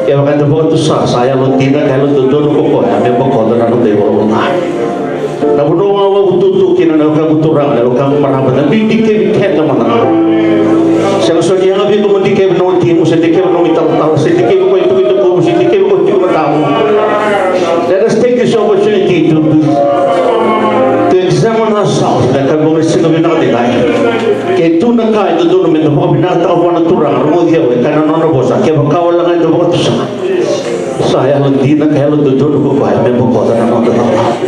Kevaka eda vakatusa, sa yalodina ka yalododonu ko koya me bokoca na noda ivalavala ca. Na vanua au vakautuutu kina na wekaqu turaga, na wekaqu marama, na bibi kei keda mada ga. Sega soti ni yaga vei iko mo dikevi na watimu, se dikevi na nomu italatala, se dikevi koya e tukutuku, se dikevi koya e tiko na tamu. Let us take this opportunity to, to, to examine ourselves. Na ka mo siga vinaka ni dai. Ke tu na ka e dodonu me da vakavinakataka vua na Turaga, rogoci au, e kaya na nona vosa, kevaka wale ga eda vakatusa, sa yalodina ka yalododonu ko koya me bokoca na noda ivalavala ca.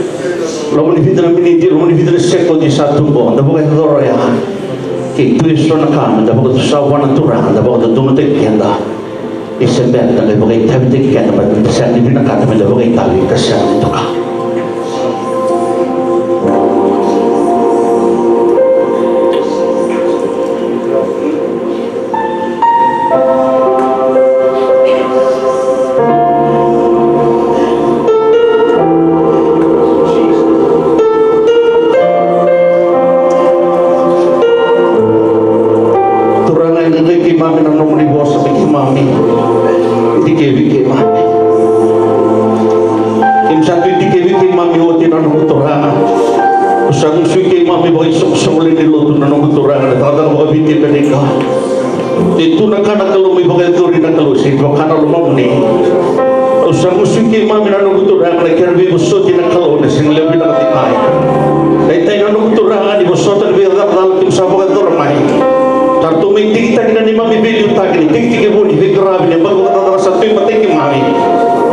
Loma ni vica na miniti, loma ni vica na sekodi sa tu qo, da vakayacora ya. Ke tu eso na ka me da vakatusa vua na Turaga, da vakadodonutaki keda. Ni se bera da qai vakaitavitaki keda, baleta da sega ni vinakata me da vakaitavi ka sega ni doka. Turaga, e qai keimami na nomuni vosa vei keimami. Dikevi keimami. Keimami sa tu dikevi keimami oti na nomu Turaga. Au sa gusui keimami vakaisoqosoqo lewe ni lotu na nomu Turaga, na cakacaka vakaviti e Amerika. E tu na ka na Kalou mai vakayacori na Kalou, se vaka na lomamuni. Au sa gusui keimami na nomu Turaga, na kena veivosoti na Kalou, na sega ni levu vinaka tiko mai. Na itai na nomu Turaga, ni vosota na veicalacala keimami sa vakayacora mai. Sa ratou mai tikitaki na neimami veiliutaki, ni tikitiki vou ni veiqaravi, ni yabaki vakacakacaka sa tu e matai keimami.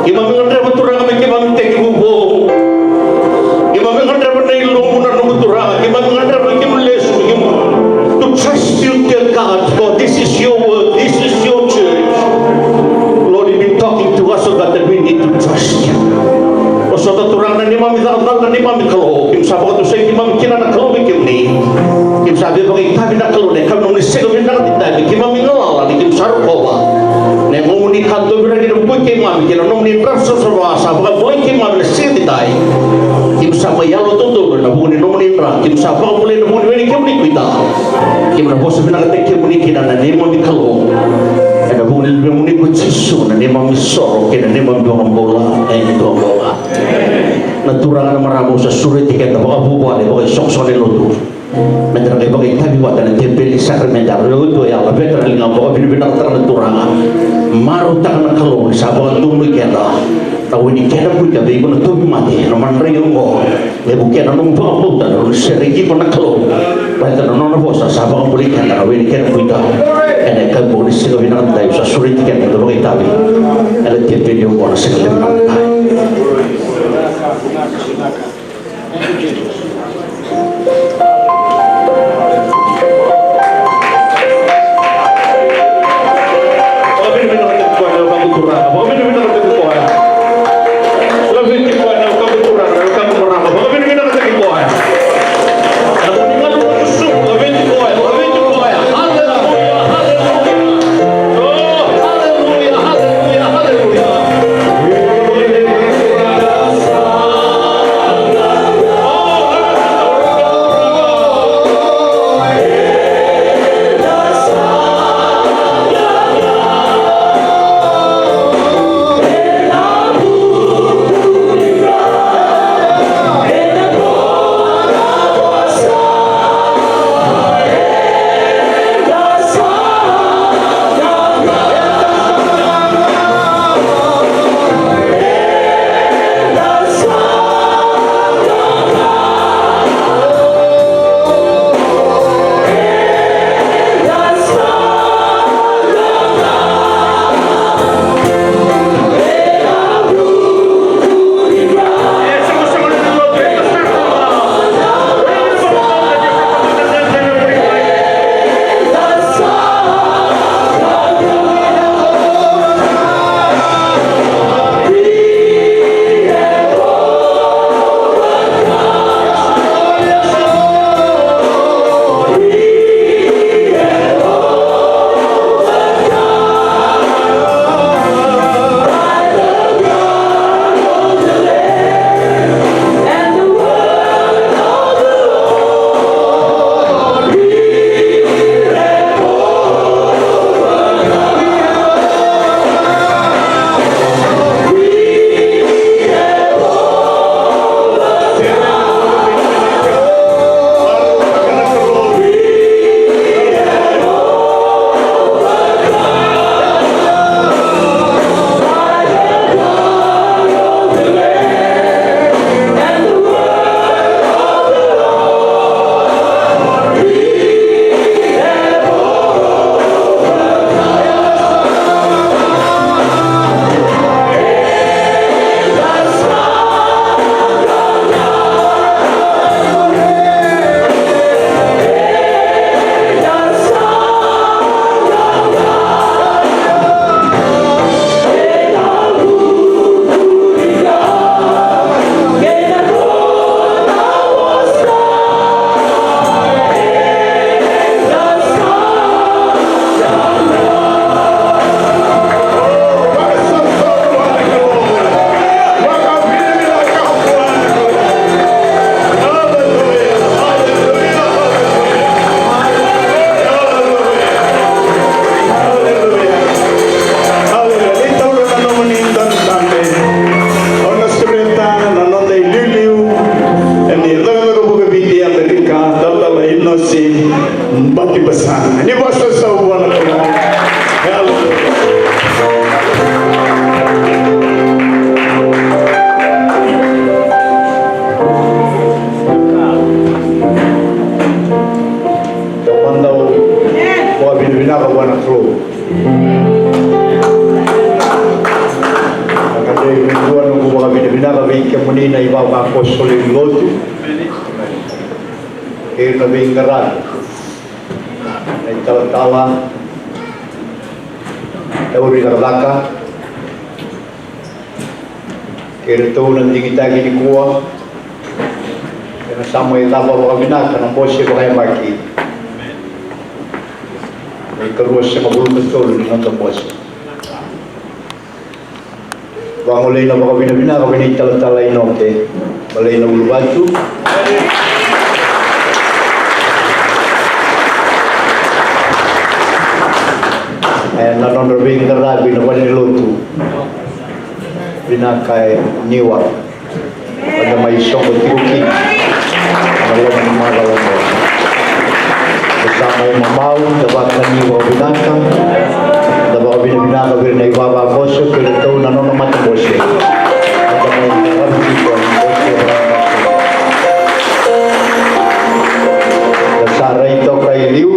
Keimami gadreva Turaga me keimami tekivu vou. Keimami gadreva na ilumu na nomu Turaga, keimami gadreva me keimami lesu, me keimami to trust you, dear God, for this is your work, this is your church. Lord, you've been talking to us about that we need to trust you. Vosota Turaga na neimami cakacala, na neimami Kalou, keimami sa vakatusai keimami kina na Kalou vei kemuni. Keimami sa veivakaitavi na Kalou, na ka nomuni sega vinaka ni dai, keimami galala ni keimami sa rokova. Na nomuni ka doviraki na vuku i keimami, kei na nomuni dra savasava sa vakavuna keimami na siga ni dai. Keimami sa mai yalododonu ena vuku ni nomuni dra, keimami sa vakabulai ena vuku ni wai ni kemuni kuita. Keimami na vosa vinakataki kemuni kina na neimami Kalou. Ena vuku ni luvemuni ko Jisu, na neimami soro kei na neimami vakabula, e dua beka. Na turaga, na marama, au sa sureti keda vakavuvale, vakaisoqosoqo ni lotu. Meda na qai vakaitavi vata ena teveli sakaramede, a rau tu e a laveta na liga, vakavinavinakataka na Turaga. Marautaka na Kalou ni sa vakadonui keda. Na wai ni kena kuita vei iko na tauvimate, na madrai oqo. Levu kina na nomu vakabauta, na nona sereki iko na Kalou. Baleta na nona vosa sa vakabulai keda, na wai ni kena kuita. Ena yakavi ni siga vinaka ni dai, au sa sureti keda, da vakaitavi. Ena teveli oqo na siga levu vinaka ni dai. Kemuni na ivavakoso lewe ni lotu, kei na veiqaravi, na italatala, tauri cakacaka, kei ratou na digitaki nikua, ena sa mai cava vakavinaka na bose vakayabaki. Na ikaruasagavulu ka tolu ni noda bose. Vagolei na vakavinavinaka vei na italatala Inoke Balainauluvatu. Ena nodra veiqaravi na valenilotu. Vinaka e Niwa. Eda mai soqo tiko kina ena loma ni macawa oqo. Da sa mai mamau, da vakani vakavinaka, da vakavinavinaka vei ira na ivavakoso kei ratou na nona matabose. Eda mai qaravi tiko na bose. Da sa rai toka i liu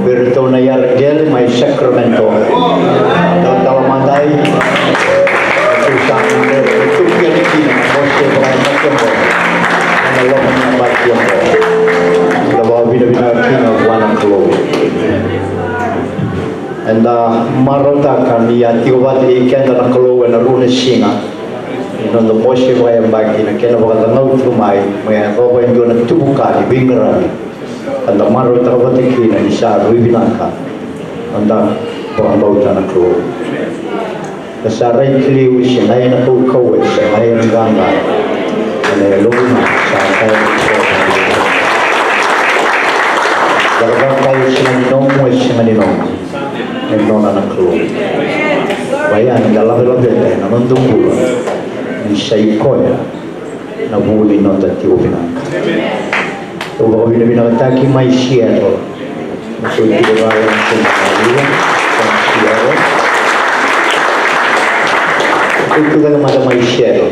vei iratou na iyaraqele mai Sacramento. Talatala Madai, ratou sa mai tu kina na bose vakayabaki oqo. Ena loma ni yabaki oqo, da vakavinavinaka kina vua na Kalou. Eda marautaka ni a tiko vata kei keda na Kalou ena rua na siga ni noda bose vakayabaki, na kena vakacagau tiko mai me yacova e dua na tubu ka ni veiqaravi. Eda marautaka vata kina ni sa rui vinaka. Eda vakabauta na Kalou. Ka sa rai ki liu, se ga ena kaukauwa, se ga ena qaqa, ena yalomu sa kaya. Cakacaka e sega ni nomu, e sega ni nomu, e nona na Kalou. Vaya ni da lavelaveta ena noda bula ni sa i koya na vu ni noda tiko vinaka. Au vakavinavinakataki mai Seattle. Au tiko vaya na Seattle. Au tiko vaya mada mai Seattle.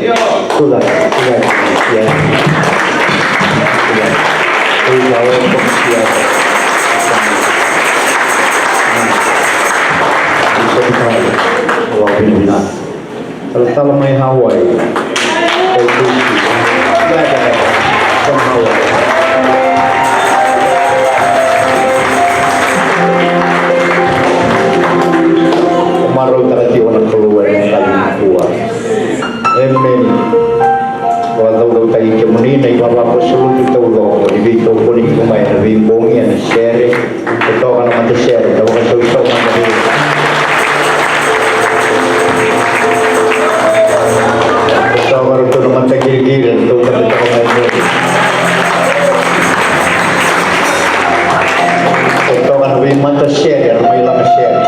Tucake, tucake mai Seattle. Tucake mai Seattle. Au vakavinavinaka. Talatala mai Hawaii. From Hawaii. Marautaka tiko na Kalou ena yakavi nikua. Emeni. Vakacaucautaki kemuni na ivavakoso lotu taucoko ni veitokoni tiko mai ena veibogi, ena sere. Totoka na matasere, da vakasausau mada vei. Totoka ratou na mataqiriqiri, ratou na totoka mai vei. Totoka na veimatasere, era mai lamasere.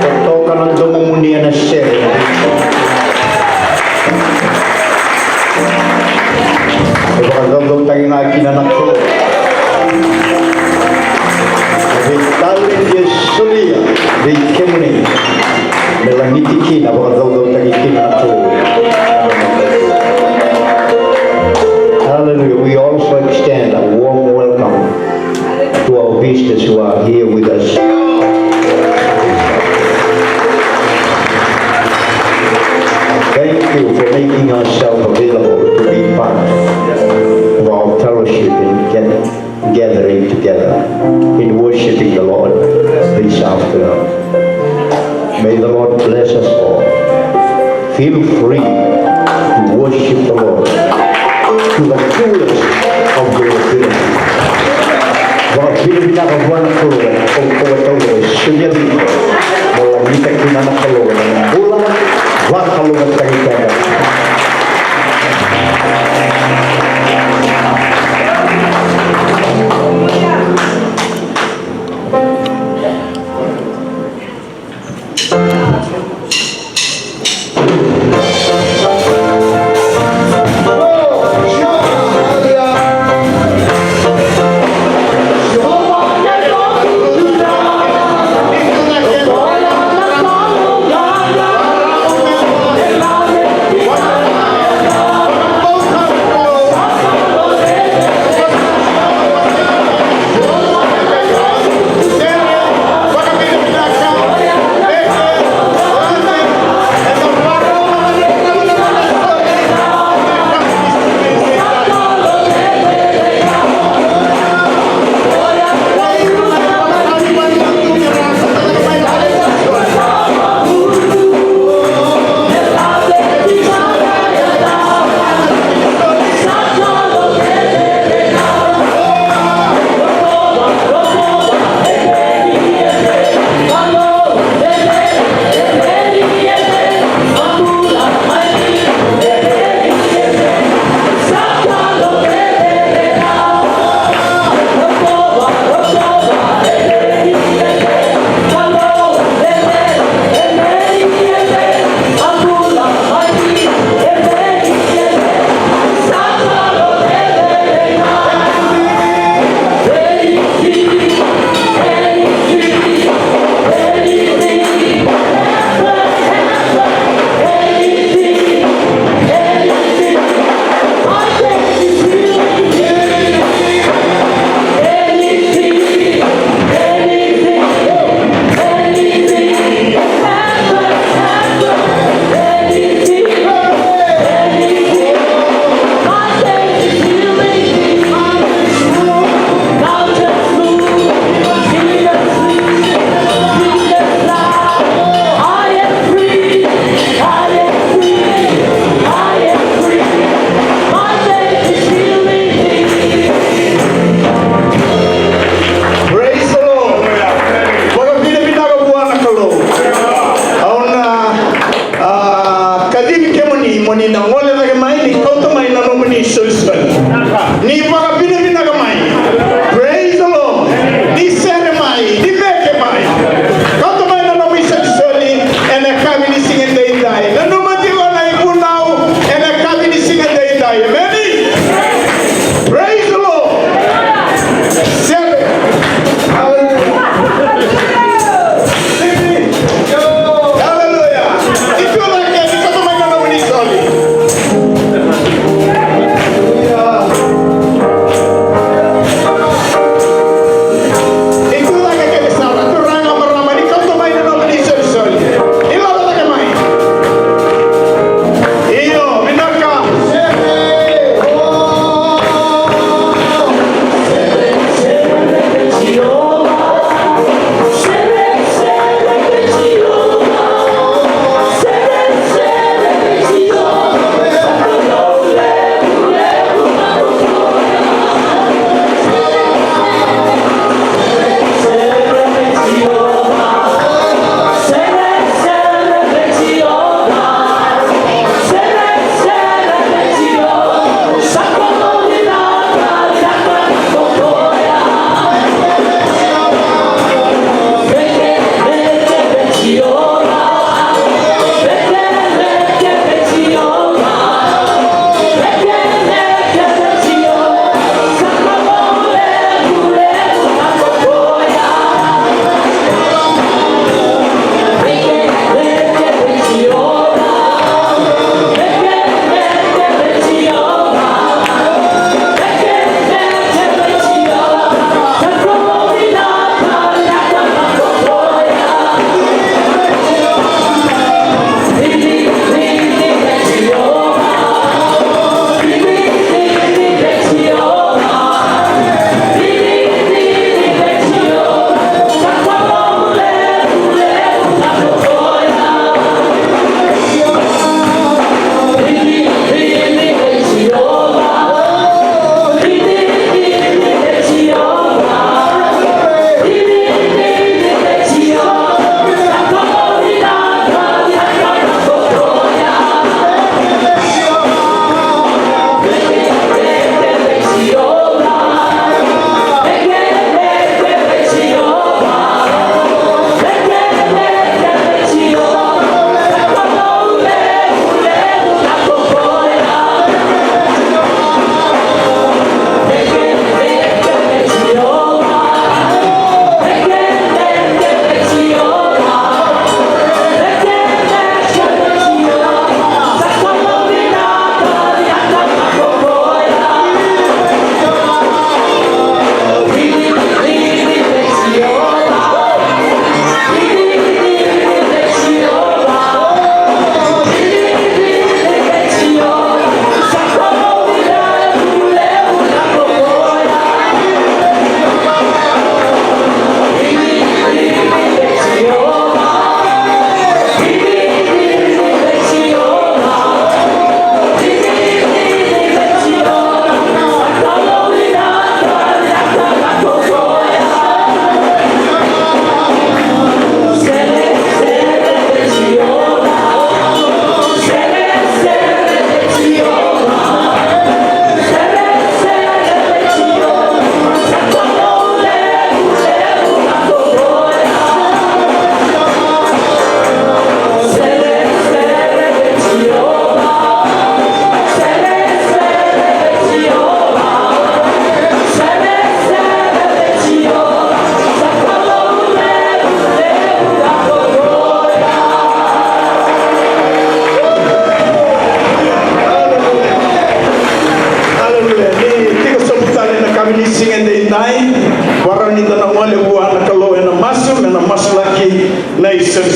Totoka na domomuni ena sere. E vakacaucautaki ga kina na Kalou. Na veitaledi e solia vei kemuni me lagiti kina, vakacaucautaki kina na Kalou. Hallelujah. We also extend a warm welcome to our visitors who are here with us. Thank you for making yourself available to be part of our fellowship in get-, gathering together in worshiping the Lord this afternoon. May the Lord bless us all. Feel free to worship the Lord to the fullest of your ability. Vakavinavinaka vua na Kalou ena kaukauwa taucoko e solia vei iko mo lagita kina na Kalou ena bula vakalougatataki keda.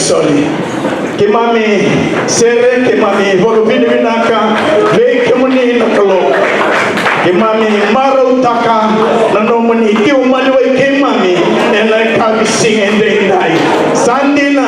Soli. Keimami sere, keimami vakavinavinaka vei kemuni na Kalou. Keimami marautaka na nomuni tiko maliwai keimami ena yakavi siga edaidai. Sa dina,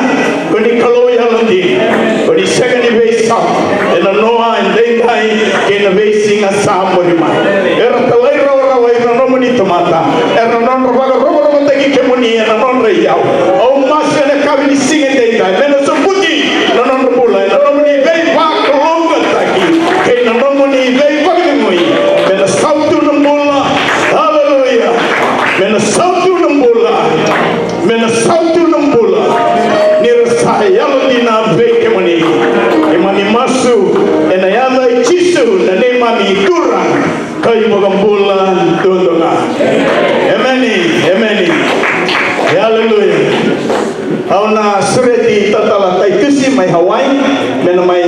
ko ni Kalou yalodina, ko ni sega ni veisau. Ena noa edaidai kei na veisiga sa muri mai. Era talairawarawa ira na nomuni tamata. Era nodra vakarokorokotaki kemuni ena nodra iyau. Au masu ena yakavi ni siga edaidai me na sobuti na nodra bula ena nomuni veivakalougatataki kei na nomuni veivakacegui. Me na sautu na bula. Aleluya. Me na sautu na bula. Me na sautu na bula ni ra sa yalodina vei kemuni. Keimami masu ena yaca i Jisu na neimami Turaga ka iVakabula duadua ga. Emeni, emeni. Aleluya. Au na sureti Tatala Taitusi mai Hawaii me na mai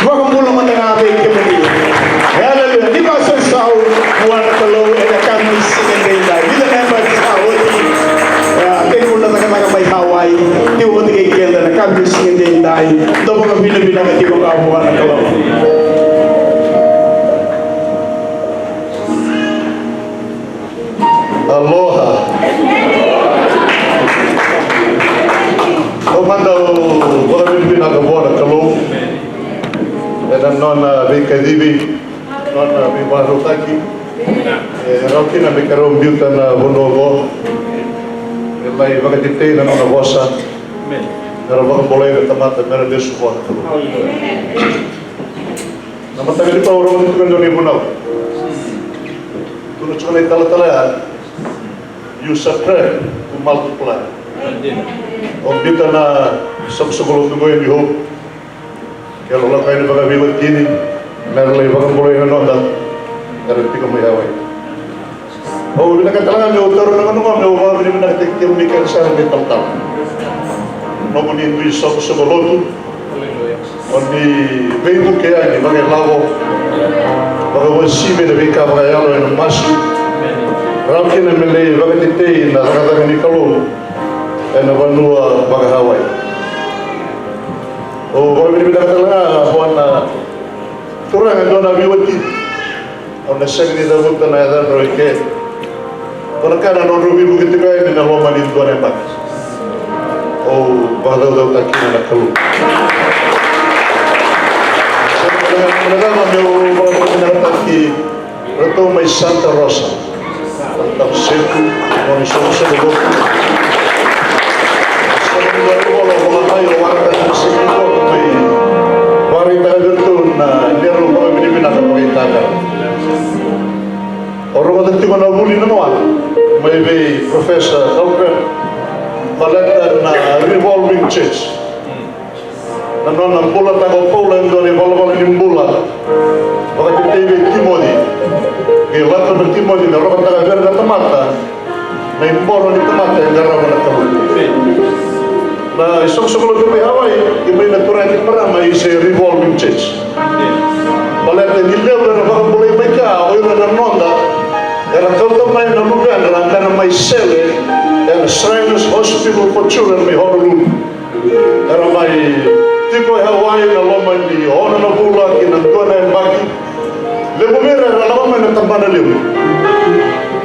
vakabula mada ga vei kemuni. Aleluya. Ni vakasausau vua na Kalou ena yakavi ni siga edaidai. Vica na yabaki sa oti, e, a tekivu na cakacaka mai Hawaii, tiko vata kei keda na yakavi ni siga edaidai. Dou vakavinavinaka tiko ga vua na Kalou. Aloha. Au mada au vakavinavinaka vua na Kalou ena nona veikacivi, nona veivakarautaki. E rawa kina me keirau biuta na vanua oqo, me lai vakatetei na nona vosa, me ra vakabulai na tamata me ra lesu vua na Kalou. Na mataka nikua au rogoca tiko e dua na ivunau. Tukuna tiko na italatala ya, you subtract to multiply. Au biuta na soqosoqo lotu qo e New Hope. Keirau lako yani vakaveiwatini me ra lai vakabulai na noda era tiko mai Hawaii. Au vinakata tale ga meu taura na gauna oqo meu vakavinavinakataki kemuni kece sara na italatala. Nomuni dui soqosoqo lotu. O ni veivuke yani vakailavo, vakauasivi ena veika vakayalo ena masu. Rawa kina me lai vakatetei na cakacaka ni Kalou ena vanua vaka Hawaii. Au vakavinavinaka tale ga vua na Turaga e dua na veiwatini. Au na sega ni cavuta na yacadrau i ke. Ko na ka na nodrau veivuke tiko yani ena loma ni dua na yabaki. Au vakacaucautaka kina na Kalou. Sega na cava meu vakavinavinakataki ratou mai Santa Rosa. Tavusetu, nona isoqosoqo lotu. Sa ni valu vola vola mai o waraka na siki koto mai. Vakaraitaka vei iratou na neirau vakavinavinaka vakaitaka. O rogoca tiko na vuli nanoa mai vei Professor Dahlgren baleta na revolving church. Na nona bulataka o Paula e dua na ivalavala ni bula vakatetei vei Timoci. Qai lako na Timoci me rokataka vei ira na tamata na iboro ni tamata e qarava na Kalou. Na isoqosoqo lotu mai Hawaii, e mai na turaga kei na marama, is a revolving church. Baleta ni levu era vakabulai mai kea, o ira na noda era kauta mai na luvedra me na mai sele ena Shriners Hospital for Children mai Honolulu. Era mai tiko e Hawaii na loma ni ono na vula ki na dua na yabaki. Levu vei ira era lako mai na tabana levu.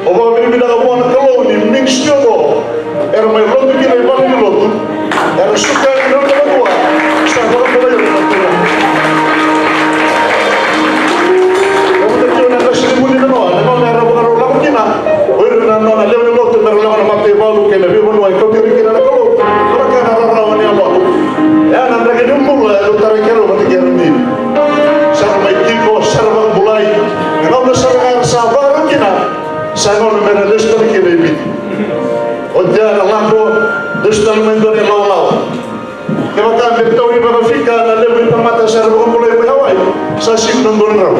Au vakavinavinaka vua na Kalou ni mix ni oqo era mai lotu kina i vale ni lotu. Era suka yani na nodra vanua. Sa vakabulai ira na Turaga. Au vakavinavinaka tiko na qase ni vuli nanoa, na gauna era vakarau lako kina. O ira na nona lewe ni lotu me ra lako na mataivalu kei na veivanua e kauti ira kina na Kalou. Vaka na rarawa ni yaloda. E a na draki ni bula e dau tarai keirau vata kei ira ni. Sa ra mai tiko, sa ra vakabulai. Na gauna sara ga era sa vakarau kina, sa gauna me ra lesu tale kina i Viti. Oti ya era lako, lesu tale mai dua na ilawalawa. Kevaka me tauri vakafika na levu ni tamata sa ra vakabulai mai Hawaii, sa sega ni dua na drau.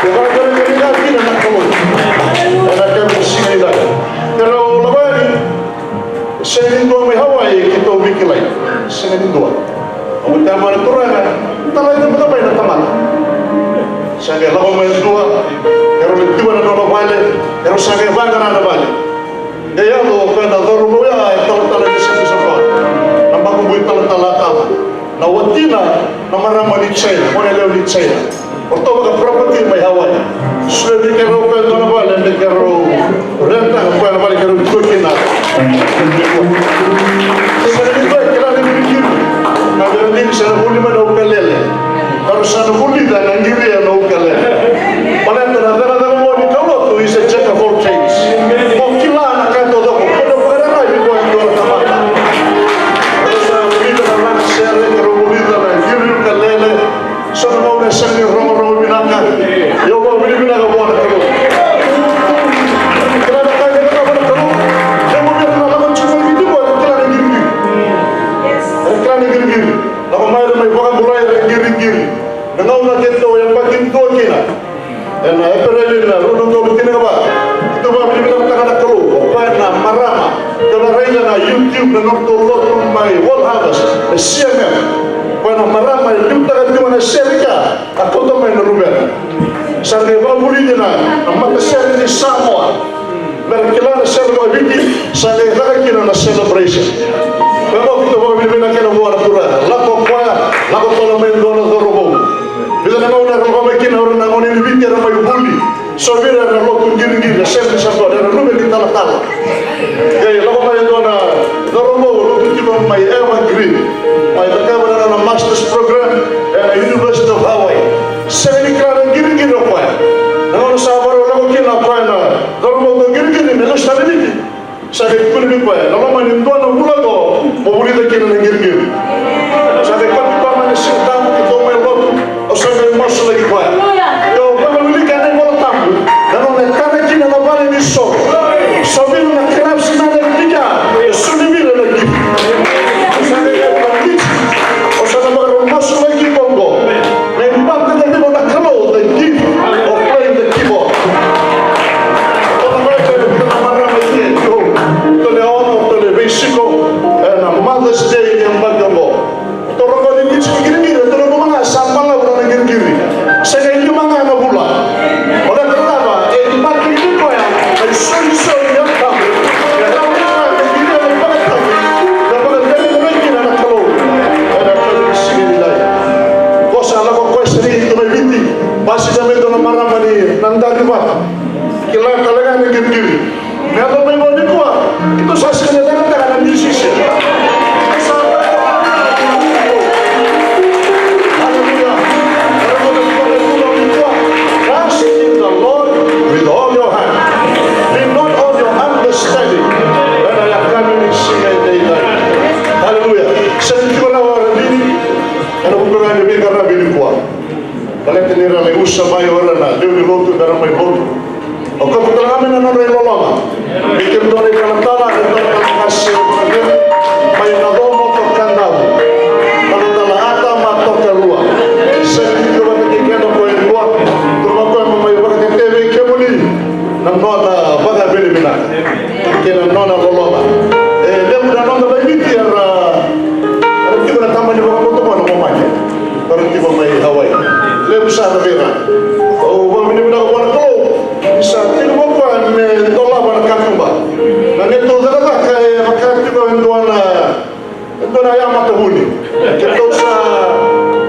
Kevaka me vaka kina na Kalou, ena kena siga ni daga. Keirau lako yani, sega ni dua mai Hawaii keitou veikilai. Sega ni dua. Au kaya vua na Turaga, talai tale mai na tamata. Sa qai lako mai e dua, keirau mai tiko ena nona vale, keirau sa qai vaqara na vale. E yaco o koya na cauravou ya e talatala ni Same Sapua, na makubui talatala Atama. Na watina na marama ni China, gone yalewa ni China. O ratou vakaproperty mai Hawaii. Solia vei keirau o koya e dua na vale me keirau rent-taka, o koya na vale keirau tiko kina. Sega ni dua e kila na qiriqiri. Na veiwekani sa na vuli mai na ukalele. Ka rau sa na vulica na qiri ena ukalele. Baleta na cakacaka vou ni kaulotu is a jack of all trades. Mo kila na ka taucoko, ko na vakararavi vua e dua na tamata. Rau sa vulica na lagasere, ka rau vulica na qiri ukalele. So na gauna e sega ni rogorogo vinaka. Ia au vakavinavinaka vua na Kalou. Kila na ka e cakava na Kalou. Levu vei ira na lako tiko mai Viti qo era kila na qiriqiri. Era kila na qiriqiri. Lako mai ra mai vakabulai ira na qiriqiri. Na gauna keitou yabaki dua kina, ena Epereli na rua na udolu tinikava, keitou vakavinavinakataka na Kalou, o koya na marama. Keitou na raica na YouTube na nodratou lotu mai World Harvest, na C M F. O koya na marama e liutaka tiko na sere ka, a kauta mai na luvena. Sa qai vakavulici na, na matasere ni Samoa. Me ra kila na sere vakaviti, sa qai caka kina na celebration. Koya qo keitou vakavinavinaka kina vua na Turaga. Lako o koya, lako tale mai e dua na cauravou. Vica na gauna era lako mai kina, o ira na gone ni Viti era mai vuli. So vei ira era lotu qiriqiri, Assemblies of God, era luve ni talatala. Qai lako mai e dua na cauravou, lotu tiko mai Evergreen. Mai cakava na nona master's program ena University of Hawaii. Sega ni kila na qiriqiri o koya. Na gauna sa vakarau lako kina o koya na cauravou qiriqiri me lesu tale i Viti, sa qai tukuni vei koya, na loma ni dua na vula qo mo vulica kina na qiriqiri. Sa qai kauti koya mai na Siga Tabu, keitou mai lotu, au sa qai masulaki koya. Io, koya na wilika ena iVola Tabu, na nona tara kina na vale ni soqo. So vei ira na clubs na, na dika, e so vei ira na dika. Au sa qai kauta na dika, au sa na vakarau masulaki koya qo. Na iVakabula na Kalou, the gift of playing the keyboard. Kona mai kei na marama ike, io, tole ono, tole veisiko, ena Mother's Day ni yabaki oqo. Toro qo ni qiriqiri, toro qo ga sa balavu na qiriqiri. Sega ni lima ga na vula. O na cava, e baki ni koya, na isolisoli ni Yalo Tabu. E rawa ni koya me viria na ivakatavi, na vakadewataki kina na Kalou. Ena Kalou ni siga ni dai. Ko sa lako koya sara i tu mai Viti, basika me dua na marama ni Nadarivatu. Kila tale ga ni qiriqiri. Me yaco mai vua nikua, keitou sa sega ni leqataka na musician. Hallelujah. Trust in the Lord with all your heart. Lean not on your understanding. Ena yakavi ni siga edaidai. Hallelujah. Sega ni tiko na wara dini. Ena vuku ga ni veiqaravi nikua. Baleta ni ra lai usa mai o ira na lewe ni lotu me ra mai lotu. O kauta tale ga mai na nodra iloloma. Vei kemudou na italatala, na italatala qase, mai na Comoto, Kadavu. Talatala Ata ma Tokarua. Sega ni tiko vata kei keda ko e dua. Turaga ko e mai vakatetei vei kemuni na nona vakavinavinaka kei na nona loloma. E levu na noda mai Viti era, era tiko na tabana ni vakabauta vua na Momani. Era tiko mai Hawaii. Levu sara vei ira. Au vakavinavinaka vua na Kalou ni sa tiko vua koya me dolava na katuba. Na neitou cakacaka e vaka tiko e dua na, e dua na yamatavuni. Keitou sa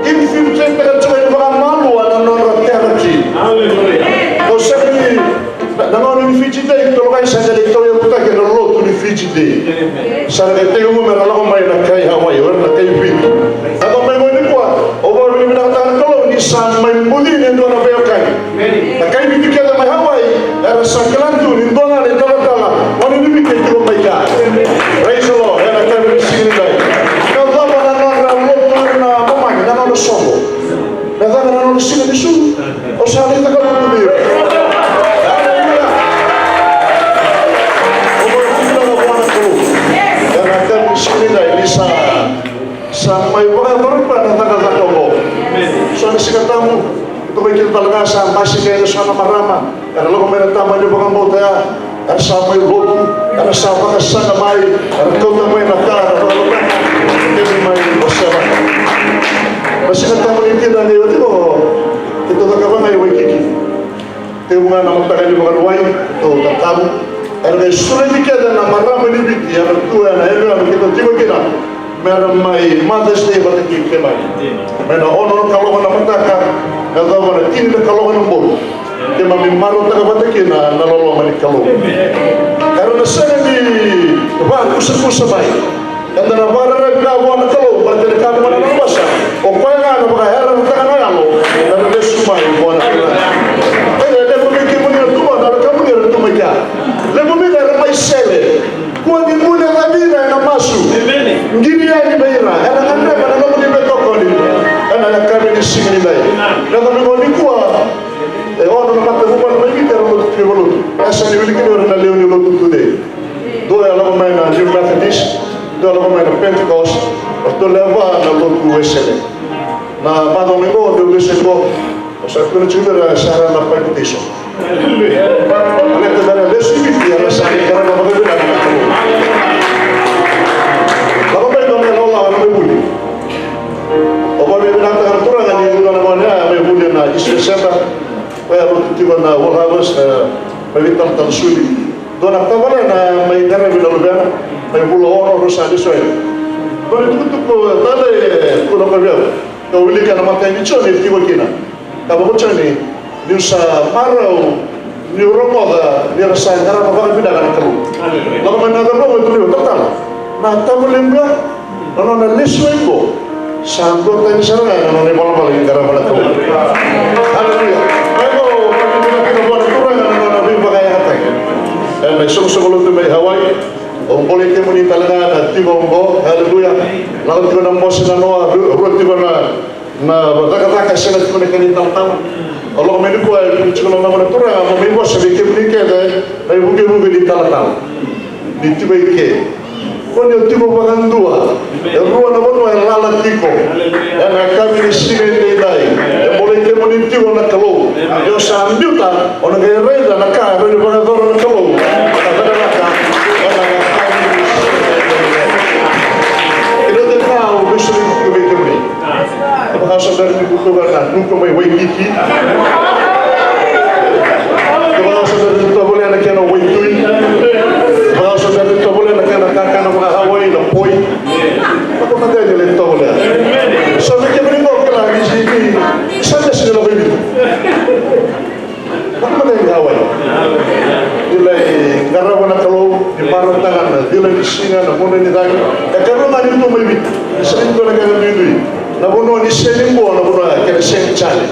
infiltrate-taka tiko e vakamalua na nodra tera ki. Aleluya. Keitou sega ni Na, na gauna ni Fiji Day, keitou lako yani sa qai lai tauyavutaki ena lotu ni Fiji Day. Sa na qai tekivu me ra lako mai na kai Hawaii, o ira na kai Viti. Lako mai qo nikua, au vakavinavinakataka na Kalou ni sa mai bucini e dua na veiwekani. Na kai Viti kece mai Hawaii, era sa kila tu ni dua ga na italatala, gone ni Viti e tiko mai kea. Praise the Lord, ena yakavi ni siga nidai. Na cava na nodra lotu, na Momani, na nodra soqo? Na cava na nodra siga ni sucu? Au sa nuitaka lotu vei ira. Aleluya. Au vakavinavinaka vua na Kalou. Ena yakavi ni siga nidai ni sa, sa mai vakayacora na cakacaka oqo. So na Siga Tabu, keitou mai kila tale ga sa basika ena so na marama. Era lako mai na tabana ni vakabauta ya, era sa mai lotu, era sa vakasaqa mai, era kauta mai na ka, era vakalougatataka kemuni mai Waseva. Na Siga Tabu ni tini na yabaki oqo, keitou cakava ga i Waikiki. Tekivu ga na mataka ni Vakarauwai, keitou tatavu. Era qai sureti kece na Marama ni Viti, ena tu ena area keitou tiko kina, me ra mai Mother's Day vata kei keimami. Mai na ono na kaloko na mataka me yacova na tini na kaloko na bogi, keimami marautaka vata kina na loloma ni Kalou. Era na sega ni vakusakusa mai. Eda na vakararavi ga vua na Kalou, baleta ni kaya mai na nona vosa, o koya ga na vakayarayarataka na yalo ena lesu mai vua na Kalou. E levu vei kemuni na tu mai, na wekamuni era tu mai kea. Levu vei ira era mai sele. Kua ni guilecavi ira ena masu. Qiri yani vei ira era gadreva na nomuni veitokoni ena yakavi ni siga nidai. Na yakavi nikua, e ono na matavuvale mai Viti era lotu tiko vakalotu. E sega ni wili kina o ira na lewe ni lotu tudei. Dua e lako mai na New Methodist, dua e lako mai na Pentecost, o ratou lewe va na lotu Wesele. Na macawa mai qo, dou lesu qo, o sa tukuna tiko vei ira sa ra na papitaiso. Baleta me ra lesu i Viti, era sa qai qarava vakavinaka na Kalou. Lako mai dua na ilawalawa, era mai vuli. Au vakavinavinakataka na Turaga ni dua na gone ya mai vuli ena East Centre. Koya e lotu tiko na World Harvest, e, mai Vitalatala Suli. Dua na tavale na mai qaravi na luvena, mai vula ono rau sa lesu yani. Dua na itukutuku tale e tukuna vei au. Kau wilika na matai ni Joni e tiko kina. Ka vaka o Joni, niu sa marau niu rogoca ni ra sa qarava vakavinaka na Kalou. Lako mai na cauravou e tukuna vei au, talatala, na tavale levu ya, na nona lesu mai qo, sa duatani sara ga na nona ivalavala ni qarava na Kalou. Aleluya. Mai qo, vakavinavinaka vua na Turaga na nona veivakayagataki. E, na isoqosoqo lotu mai Hawaii, au bolei kemuni tale ga na tiko qo. Aleluya. Lako tiko na bose na noa, ru-, rua tiko na na cakacaka, e sega tiko na kena italatala. Au lako mai nikua, e tukuna tiko na loma ni Turaga, mo mai vosa vei kemuni kece na ivukevuke ni talatala. Ni tiko i ke. Ko ni o tiko vakadua. E rua na vanua e lala tiko. Ena yakavi ni siga edaidai, e bolei kemuni tiko na Kalou. Ni o sa biuta, o na qai raica na ka e rawa ni vakayacora na Kalou. Na cakacaka ena yakavi ni siga edaidai. Kena dua na ka au veisoli tiko vei kemuni. Kevaka o sa bera ni butuka na nuka mai Waikiki. Kevaka o sa bera ni tovolea na kena waitui. Kevaka o sa bera ni tovolea na kena kakana vaka-Hawaii, na poi. Vaka mada ni lai tovolea. So vei kemuni qo kila ni, ni, ni sa bera ni lako i Viti. Vakamatei ni Hawaii. Ni lai qarava na Kalou, ni marautaka na cila ni siga, na gauna ni cagi. E karua ga ni tu mai Viti. Ni sega ni dua na kena duidui. Na vanua ni sega ni bua, na vanua kena sega ni jale.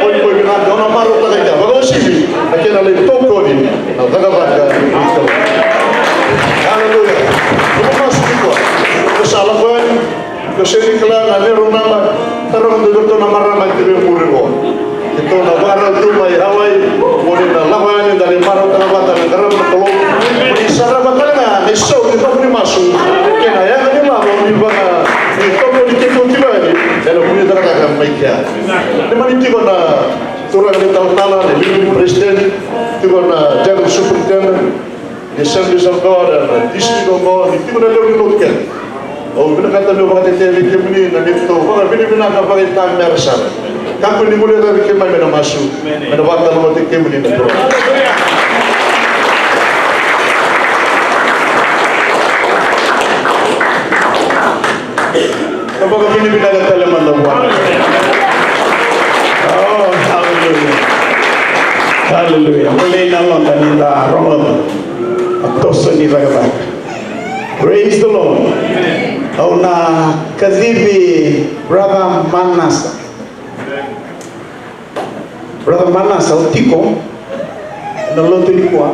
Boi, boi vinaka, o na marautaka i kea. Vakauasivi na kena lai tokoni na cakacaka ni Kalou. Aleluya. Noqu masu nikua. Ko sa lako yani. Ko sega ni kila na neirau naba, taroga dua vei iratou na marama e tiko e muri qo. Keitou na vakarau tu mai Hawaii, mo ni na lako yani da lai marautaka vata na qarava na Kalou. Mo ni sarava tale ga na isau ni cava ni masu kei na yaga ni lavo ni vaka ni tokoni keitou tiko yani ena vuku ni cakacaka mai kea. Ni mani tiko na turaga ni talatala, na liuliu ni peresitedi, tiko na general superintendent, the Assemblies of God, na district of God, ni tiko na lewe ni lotu kece. Au vinakata meu vakatetea vei kemuni na neitou vakavinavinaka vakaitamera sara. Kakua ni guilecavi keimami ena masu, me na vakalougatataki kemuni na Turaga. Na vakavinavinaka tale mada vua. Oh, hallelujah. Hallelujah. Volai na yaloda ni da rogoca na toso ni cakacaka. Praise the Lord. Au na kacivi Brother Manasa. Brother Manasa, o tiko ena lotu nikua.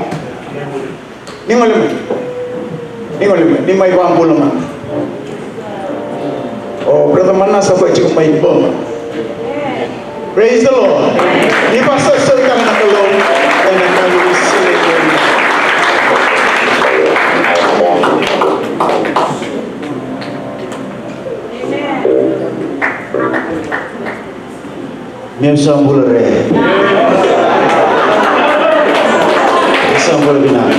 Ni gole mai. Ni gole mai. Ni mai vakabula mada. O Brother Manasa ko tiko mai Boma. Praise the Lord. Ni vakasausautaka na Kalou ena yakavi ni siga nikua. Meu sa bula re. Meu sa bula vinaka.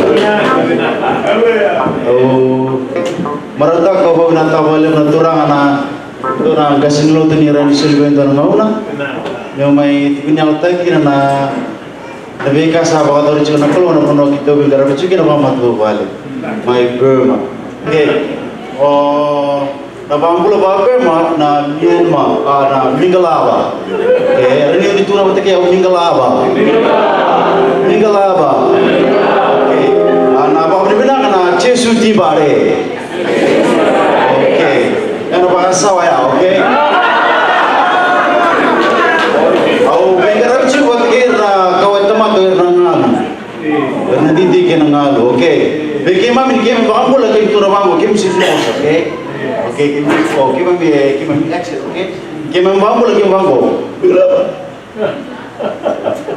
Au marautaka, au vakavinavinaka vakalevu na Turaga na, na qase ni lotu ni rawa ni soli vei au e dua na gauna meu mai vuniyalataki kina na Na veika sa vakayacora tiko na Kalou na vanua keitou veiqaravi tiko kina vakamatavuvale mai Burma. Okay. O na vakabula vaka-Burma na Myanmar, a, na Mingalava. Okay. Era ni oti tu na vata kei au Mingalava. Mingalava. Okay. A, na vakavinavinaka na Jesu Tibare. Okay. Ena vakasawa ya, okay? Au veiqaravi tiko vata kei ira na kawa e tamata, ira na galu. Ira na didi kei na galu, okay? Vei keimami ni keimami vakabula, keimami tu na vaqo, keimami sega ni vosa, okay? Okay, keimami, oh, keimami, eh, keimami exit, okay? Keimami vakabula, keimami vaqo.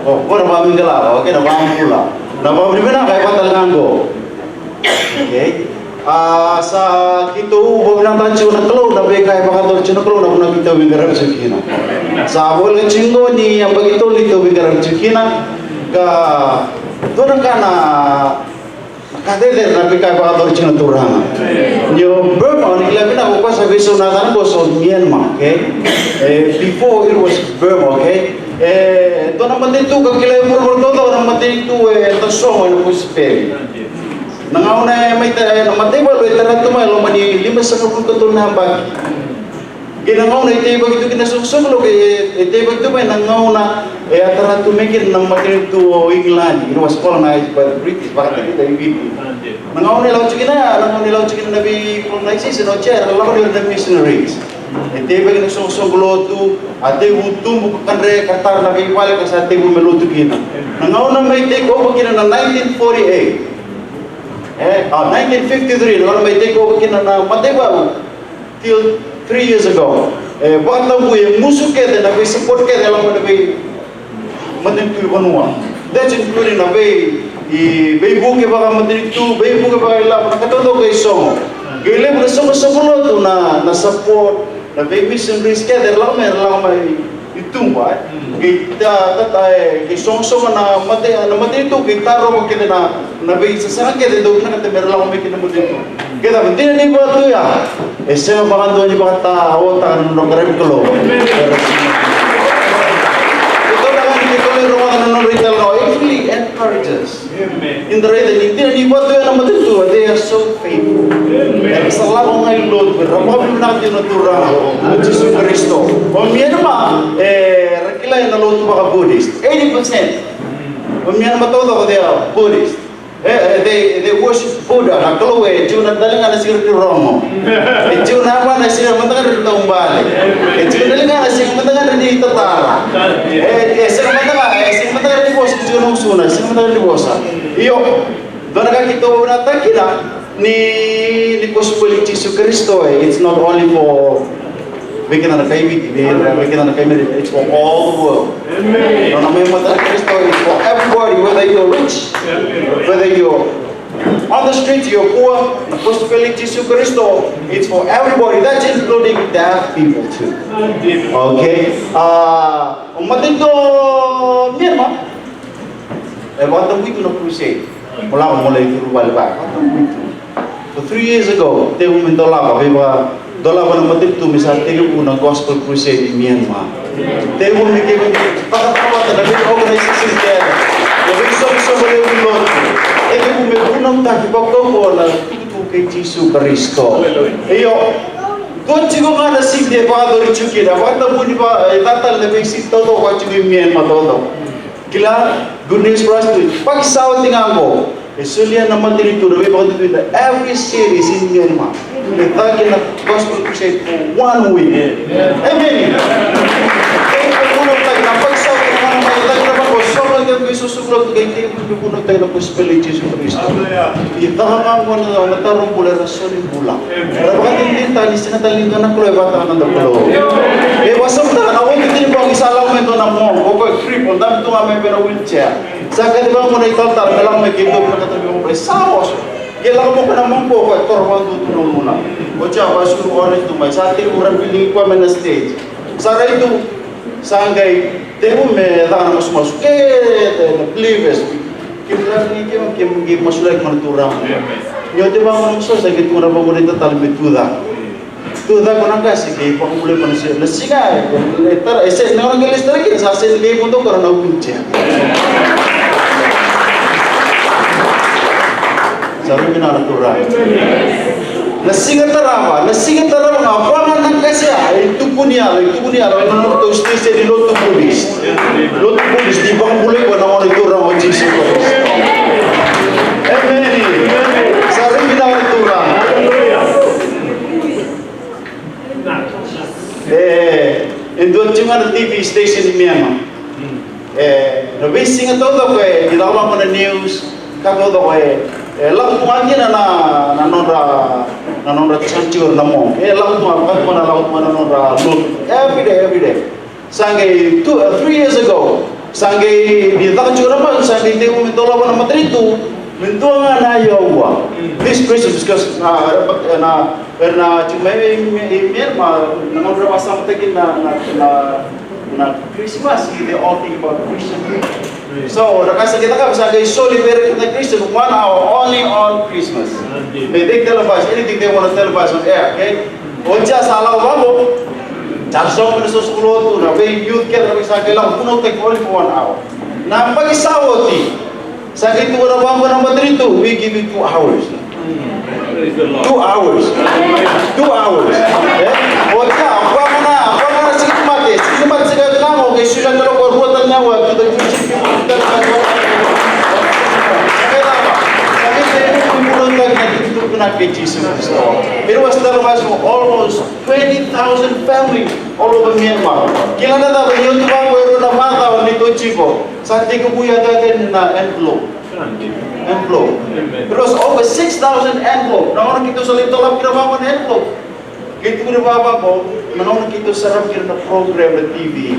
O, qo na vakaMingalava, okay, na vakabula. Na vakavinavinaka e vata tale ga qo. Okay. A, sa keitou vakavinavinakataka tiko na Kalou na veika e vakayacora tiko na Kalou na vanua keitou veiqaravi tiko kina. Sa voleka tiko qo ni yabaki tolu keitou veiqaravi tiko kina. Ka dua na ka na Na ka cecere na veika e vakayacora tiko na Turaga. Ni o Burma, o ni kila vinaka o koya sa veisau na yacana qo, so Myanmar, okay? E, before it was Burma, okay? E, dua na matanitu ka kila e vuravura taucoko na matanitu e tasogo ena kosipeli. Na gauna e mai ta-, e, na mataivalu e tara tu mai e loma ni limasagavulu ka tolu na yabaki. Kei na gauna e teivaki tu kina na soqosoqo lotu, e, e teivaki tu mai na gauna e a tara tu mai kina na matanitu o Igiladi, it was colonized by the British, vakataki na Viti. Na gauna e lako tiko kina, na gauna e lako tiko kina na vei colonization, o Jera, lako ni na missionaries. E teivaki na soqosoqo lotu, a tevu tubu ka kadre ka tara na veivale ka sa tevu me lotu kina. Na gauna mai take over kina na nineteen forty-eight. E, a, nineteen fifty-three, na gauna mai take over kina na mataivalu. Till three years ago, e, vakatabui, e gusu kece na vei support kece e lako mai na vei matanitu i vanua. That's including na vei, i, veivuke vakamatanitu, veivuke vakailavo, na ka taucoko e sogo. Qai levu na soqosoqo lotu na, na support, na vei missionaries kece, era lako mai, era lako mai i tuba, e. Qai ta, ta, ta, e, qai sogosogo na mate, na matanitu, qai tarova kece na, na veisasaga kece dau vinakata me ra lako mai kina na matanitu. Kece, dina ni vakatu ya, e sega vakadua ni vakataotaka na nodra qaravi Kalou. Keitou na gani keitou lai rogoca na nodra italanoa. It really encourages. Ni da raica ni dina ni vakatu ya na matanitu, they are so faithful. Era sa lako ga i lotu, era vakavinavinaka tiko na Turaga o Jisu Karisito. O Myanmar, e, era kilai na lotu vaka-Buddhist, eighty percent. O Myanmar taucoko, they are Buddhist. E, e, they, they worship Buddha, na Kalou e tiko na daliga na siga ni rogo. E tiko na yava na siga mada ga ni taubale. E tiko na liga na siga mada ga ni tatara. E, e sega mada ga, e sega mada ga ni vosa, e tiko na gusuna, e sega mada ga ni vosa. Io, dua na ka keitou vinakata kina ni, ni kosipeli i Jisu Karisito, e, it's not only for vei keda na kai Viti, vei, vei keda na kai Merika, it's for all the world. Amen. Nona mai mata na Karisito, it's for everybody, whether you're rich, whether you're on the street, you're poor, na kosipeli i Jisu Karisito, it's for everybody. That's including deaf people too. Okay? A, o matanitu o Myanmar, e vakatabui tu na crusade. Mo lako mo lai curu vale vaka, vakatabui tu. So three years ago, tekivu me dolava, veivakadolava na matanitu me sa tekivu na gospel crusade i Myanmar. Tekivu me, tekivu me vakatabui na vei organization kece, na vei soqosoqo levu ni lotu. Tekivu me vunautaki vakaukauwa na itukutuku kei Jisu Karisito. Io, dua tiko ga na city e vakayacori tiko kina, vakatabui ni va-, e, tatale na vei city taucoko tiko i Myanmar taucoko. Kila, good news for us too. Pakisa oti ga qo. E solia na matanitu na veivakadudui na every city in Myanmar. Me caka na gospel crusade for one week. Amen. Kei na vuna tagi na pakisa oti ga na mai tagi na vako sola kei na vei sosoku lotu kei kei vuna tagi na gospel i Jisu Karisito. I caka ga qo na, na taro bula era soli bula. Era vakadinadinataka ni sega tale ni dua na Kalou e vaka na noda Kalou. E vakasamataka na oti tini bogi sa lako mai e dua na monk, o koya cripple, dabe tu ga mai vei na wheelchair. Sa kaci vaka qo na italatala me lako mai kei dua vinakata me oba, e sa oso. Ia lako mai o koya na monk, o koya toro vakadua tu na uluna. O koya vakasuru orange tu mai, sa tekivu rugby league koya mai na stage. Sa rai tu, sa qai tekivu me caka na masumasu. Ke na believers. Keimami, keimami, keimami, keimami masulaki mai na Turaga. Ni oti vaqo na masulaki, sa qai tukuna vaqo na itatalo me tucake. Tucake na qase, qai vakabulai mai na siga, na siga, e, e tara, e se, na gauna qai lesu tale kina, sa sega ni qai vodo koya na wheelchair. Sa rui vinaka na Turaga. Na siga tarava, na siga tarava ga, vua ga na qase ya, e tukuni yalo, e tukuni yalo ena nodratou station ni Lotu Buddhist. Lotu Buddhist, ni vakabulai koya na Gone Turaga o Jisu Karisito. Emeni. Sa rui vinaka na Turaga. E, e dua tiko ga na T V station i Myanmar. E, na veisiga taucoko e, ni lako vaqo na news, ka taucoko e, e lako tu ga kina na, na nodra, na nodra chant tiko na mo. E lako tu ga, ka tu ga na lako tu ga na nodra lotu. Every day, every day. Sa qai two, uh, three years ago. Sa qai ni caka tiko na masu, sa qai tekivu me dolava na matanitu. Me dua ga na yaua. This Christmas, because na, na, na, tiko mai, mai, mai, Myanmar, na gauna ra vakasamataki na, na, na, na Christmas, they all think about Christian. So, na ka sa qai cakava, sa qai soli vei ira na Christian, one hour only on Christmas. They, they televise anything they want to televise on air, okay? Oti ya sa lako vaqo, sa soqo na soqosoqo lotu, na vei youth kece, na vei sa qai lako vunautaki only for one hour. Na yabaki sa oti, sa qai tukuna vaqo na matanitu, we give you two hours. Two hours. Two hours. E? Oti ya, vaqo na, vaqo na siga ni mate, siga ni mate, siga ni mate, okay, siga ni mate, rua tale na aua, two, three, four, five, six, seven, eight, nine, ten, eleven, twelve. It was televised for almost twenty thousand family all over Myanmar. Kila na cava ni oti vaqo e rua na macawa ni tou tiko. Sa tekivu yaco yani na envelope. Envelope. It was over six thousand envelope. Na gauna keitou sa lai dolava kina vaqo na envelope. Keitou tukuna vaqo, na gauna keitou sarava kina na program na T V.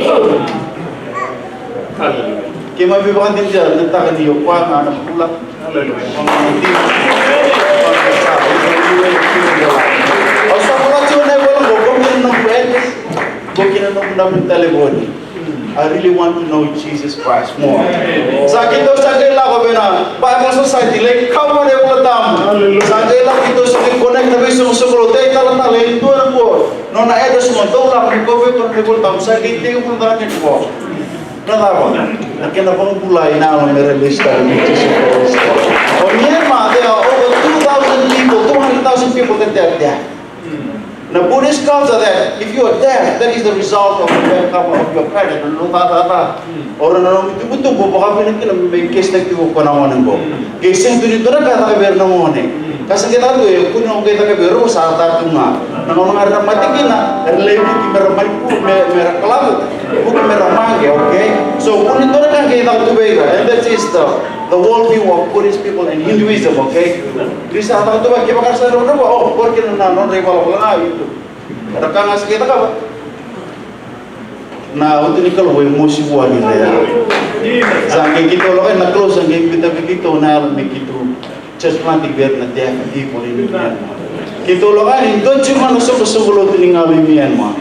Keimami vakadinadinataka ni o koya ga na bula. Au sa vola tiko na ivola qo, qo kina noqu address, qo kina noqu naba ni talevoni. I really want to know Jesus Christ more. Sa keitou sa qai lako vei na Bible Society, lai kau mai na iVola Tabu. Sa qai lako keitou sa qai connect na veisoqosoqo lotu, e talatala e dua na qo. Nona address mo dou lako ni ko vei ko na iVola Tabu, sa qai tekivu na caka ni ko. Na cava? Na kena vakabulai na yalo me ra lesu tale vei Jisu Karisito. O Myanmar, there are over two thousand people, two hundred thousand people that they are deaf. Na Buddhist culture that if you are deaf, that is the result of the bad karma of your parents. Na nomu tatata. O ira na nomu itubutubu, vakavinaka kina me kesitaki tiko ko na gone qo. Ke sega tu ni dua na ka e caka vei ira na gone. Ka sa qai caka tu, e kune o qai caka vei ira, sa caka tu ga. Na gauna ga era mate kina, era lai vuki me ra mani pu, me, me ra kalavu. Vuki me ra maqe, okay? So, kune dua na ka qai caka tu vei ira, and that is the, the worldview of Buddhist people and Hinduism, okay? Ni sa caka tu vei, kevaka sa rau rau, o, ko kina na nodra ivalavala ga, io. Era ka ga sa qai cakava. Na utu ni Kalou e mosi vua ni na ya. Sa qai keitou lako yani na Kalou, sa qai biuta vei keitou na yalo me keitou church planting vei ira na deaf people in Myanmar. Keitou lako yani, dua tiko ga na soqosoqo lotu ni galu i Myanmar.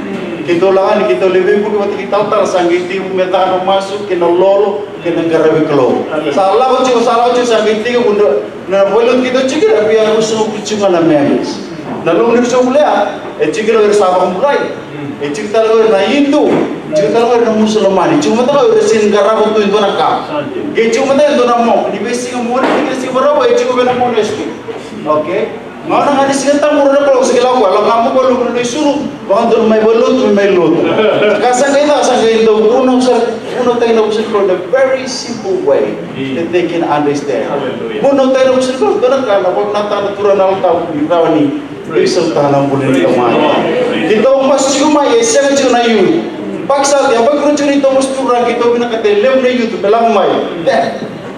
Keitou lako yani, keitou lai veivuke vata kei talatala, sa qai tekivu me caka na masu kei na lolo kei na qaravi Kalou. Sa lako tiko, sa lako tiko, sa qai tekivu na, na veilotu keitou tiko kina, e via ruasagavulu tiko ga na members. Na loma ni ruasagavulu ya, e tiko kina o ira sa vakabulai. E tiko tale ga o ira na Hindu, tiko tale ga o ira na Musulamani, tiko mada ga o ira sega ni qarava tu e dua na ka. Qai tiko mada e dua na monk, ni veisiga Moniti kei na siga Vakarauwai e tiko vei na monastery. Okay? Gauna ga ni Siga Tabu, rua na kaloko sa qai lako, lako ga mo ko lako na isulu, vakadonu mai valotu, mai lotu. Ka sa qai caka, sa qai dau vunau, sa vunautaki na vosa ni Kalou in a very simple way that they can understand. Vunautaki na vosa ni Kalou, dua na ka na vakavinavinakataka na Turaga na Yalo Tabu ni rawa ni veisautaka na bula ni tamata. Keitou masu tiko mai, e sega tiko na youth. Bakisala, yabaki rua tiko ni tou masu Turaga, keitou vinakata e levu na youth me lako mai. E,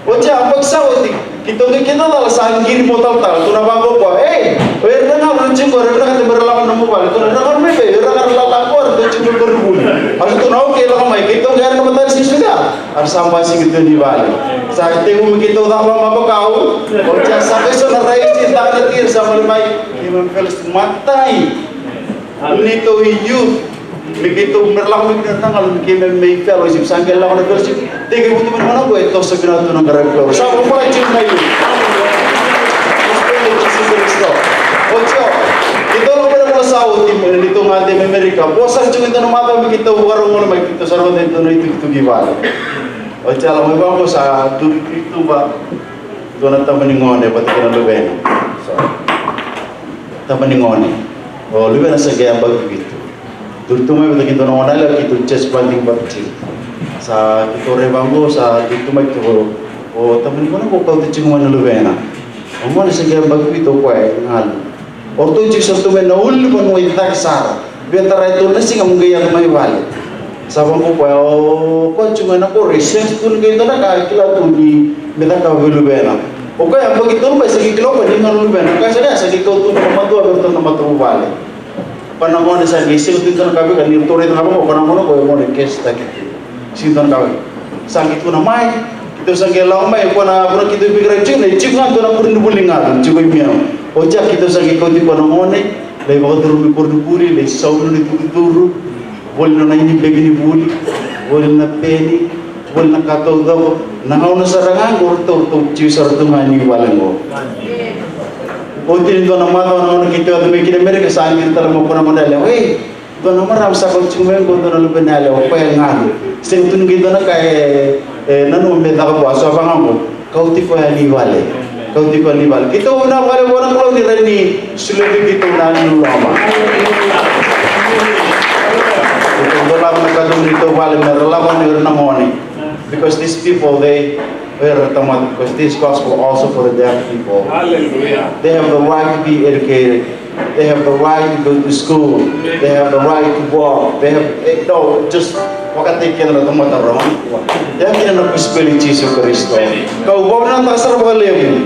oti ya, bakisala oti, keitou qai kena cala sa qiri mo talatala, tou na vaqo koya. Ei, o ira na galu na tiko, era vinakata me ra lako na nomu vale, tou na galu mai vei, era galu lala koya, era tou tiko mai koronivuli. A tou na okay, lako mai, keitou qai na matani sisi ya. Era sa basika tu ni vale. Sa tekivu me keitou caka vakabakau. Oti ya sa qai so na raisi, caka na tira, sa mani mai. Keimami fellowship matai. Ni tou youth. Me keitou me lako mai kina na galu, me keimami mai fellowship. Sa qai lako na fellowship. Tekivu tu mai na gauna qo e toso vinaka tu na qaravi Kalou. Sa vakabulai tiko na youth. Oti ya. Keitou lako mai na vula sa oti, ni tou gade mai Amerika. Vo sara tiko e dua na macawa me keitou vakarau gole mai, keitou sa rogoca e dua na itukituki i vale. Oti ya, lako mai vaqo sa duri tu i tuba. Dua na tama ni gone vata kei na luvena. So, tama ni gone. O luvena sa qai yabaki vitu. Duri tu mai vata kei dua na gone yalewa keitou church planting vata tiko. Sa keitou rai vaqo, sa duri tu mai keitou, o tama ni gone qo kauta tiko mai na luvena. O gone sa qai yabaki vitu o koya e galu. O ratou tiko sara tu mai na ulunivanua i cake sara. Via tara e tolu na siga mo qai yaco mai vale. Sa vaqo o koya, o koya tiko mai na koro, e sega tu ni qai dua na ka e kila tu ni me cakava vei luvena. O koya yabaki tolu mai sa qai kila o koya ni galu luvena. O koya sa qai, sa qai kau tu na matua vei ratou na matavuvale. Koya na gone sa qai sega tu ni dua na ka vei koya, ni ratou raica ga vaqo, koya na gone qo e gone kesitaki. Sega ni dua na ka vei koya. Sa qai tukuna mai, keitou sa qai lako mai, koya na vanua keitou veiqaravi tiko, na tiko ga dua na koronivuli ga, tiko i Miau. Oti ya keitou sa qai kauti koya na gone, lai vakacurumi koronivuli, lai saumi nona icuricuru, voli nona inibegi ni vuli, voli na peni, voli na ka taucoko. Na gauna sara ga qo ratou, ratou tiko sara tu ga ni vale qo. Oti ni dua na macawa na gauna keitou yaco mai ki na Amerika, sa qiri tale mai o koya na gone yalewa, ei, dua na marama sa kauta tiko mai qo, dua na luvena yalewa, o koya e galu. Sega tu ni qai dua na ka e, e nanuma me caka vua, so vaqo. Kauti koya yani i vale. Kauti koya yani i vale. Keitou vinaka vakalevu vua na Kalou ni rawa ni solia vei keitou na yalo ni loloma. Keitou dolava na katuba ni neitou vale me ra lako yani o ira na gone. Because these people, they, era tamata, because this gospel also for the deaf people. Hallelujah. They have the right to be educated. They have the right to go to school. They have the right to walk. They have, eh, no, just vakataki keda na tamata rawa. Ya kina na kosipeli i Jisu Karisito. Kau vakavinavinaka sara vakalevu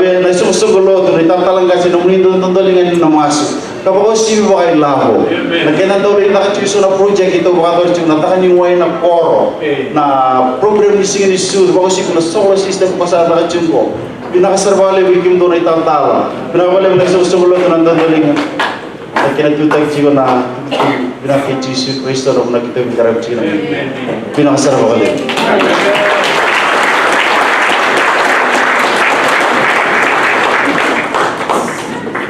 vei na isoqosoqo lotu, na italatala qase, nomuni dau dodoliga ni na masu. Ka vakauasivi vakailavo. Na kena dau lai caka tiko so na project keitou vakayacora tiko, na caka ni wai na koro. Na program ni siga ni sucu, vakauasivi na solar system ko sa caka tiko. Vinaka sara vakalevu vei kemudou na italatala. Vinaka vakalevu na isoqosoqo lotu na dodoliga. Na kena tutaki tiko na itukutuku vinaka kei Jisu Karisito na vuna keitou veiqaravi tiko na. Vinaka sara vakalevu.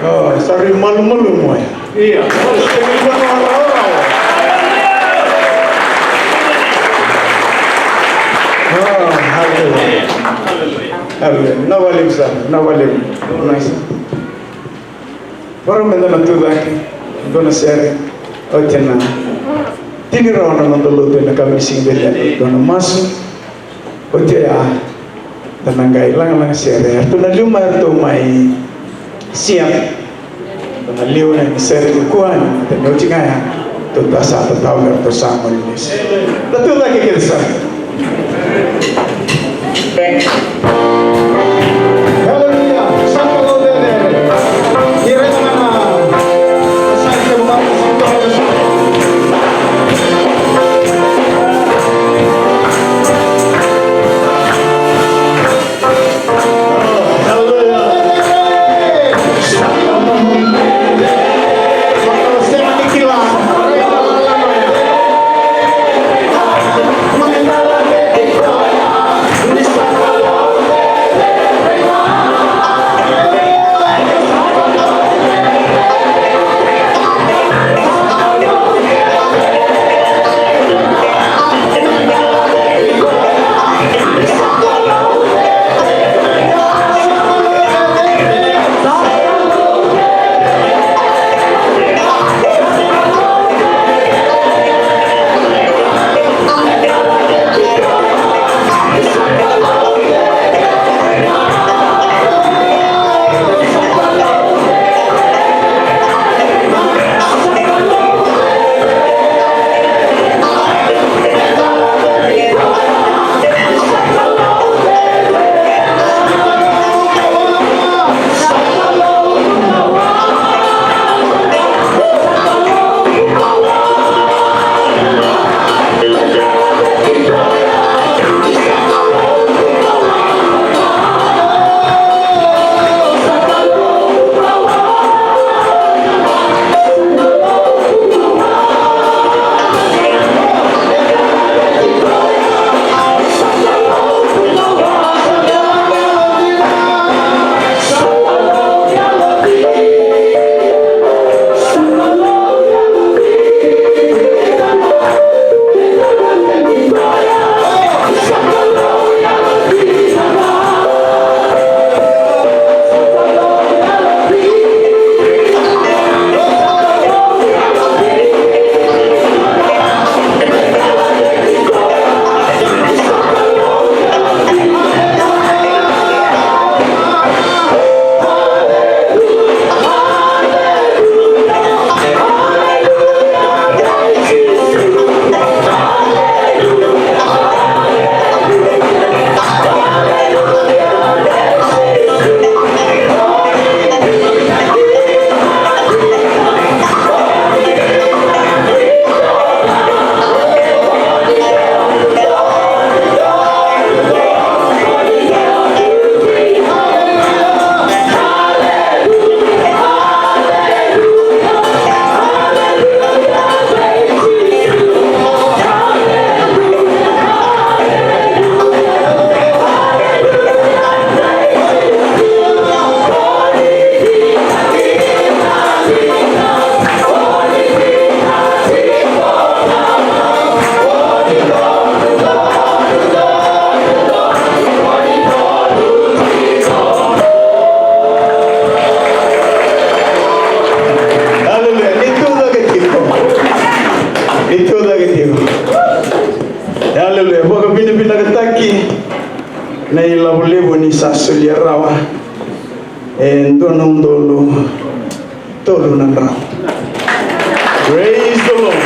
O, sa rui malumalumu oya. Ia. O, haleluya. Haleluya. Vinaka vakalevu sara, vinaka vakalevu. Nice. Vakarau meda na tucake, dua na sere, oti na tini rawa na noda lotu ena yakavi ni siga nikua, dua na masu, oti oya, da na qai lagalaga sere, eratou na liu mai, eratou mai Sia. Eratou na liu na sere nikua, ni da na oti ga ya. Tou sa tatau me ratou sa gole lesu. Da tucake kece sara. Hallelujah. Sa ka lo de de. Ni raica na, sa ka lo de de. Na ilavo levu ni sa solia rawa e dua na udolu tolu na drau. Praise the Lord.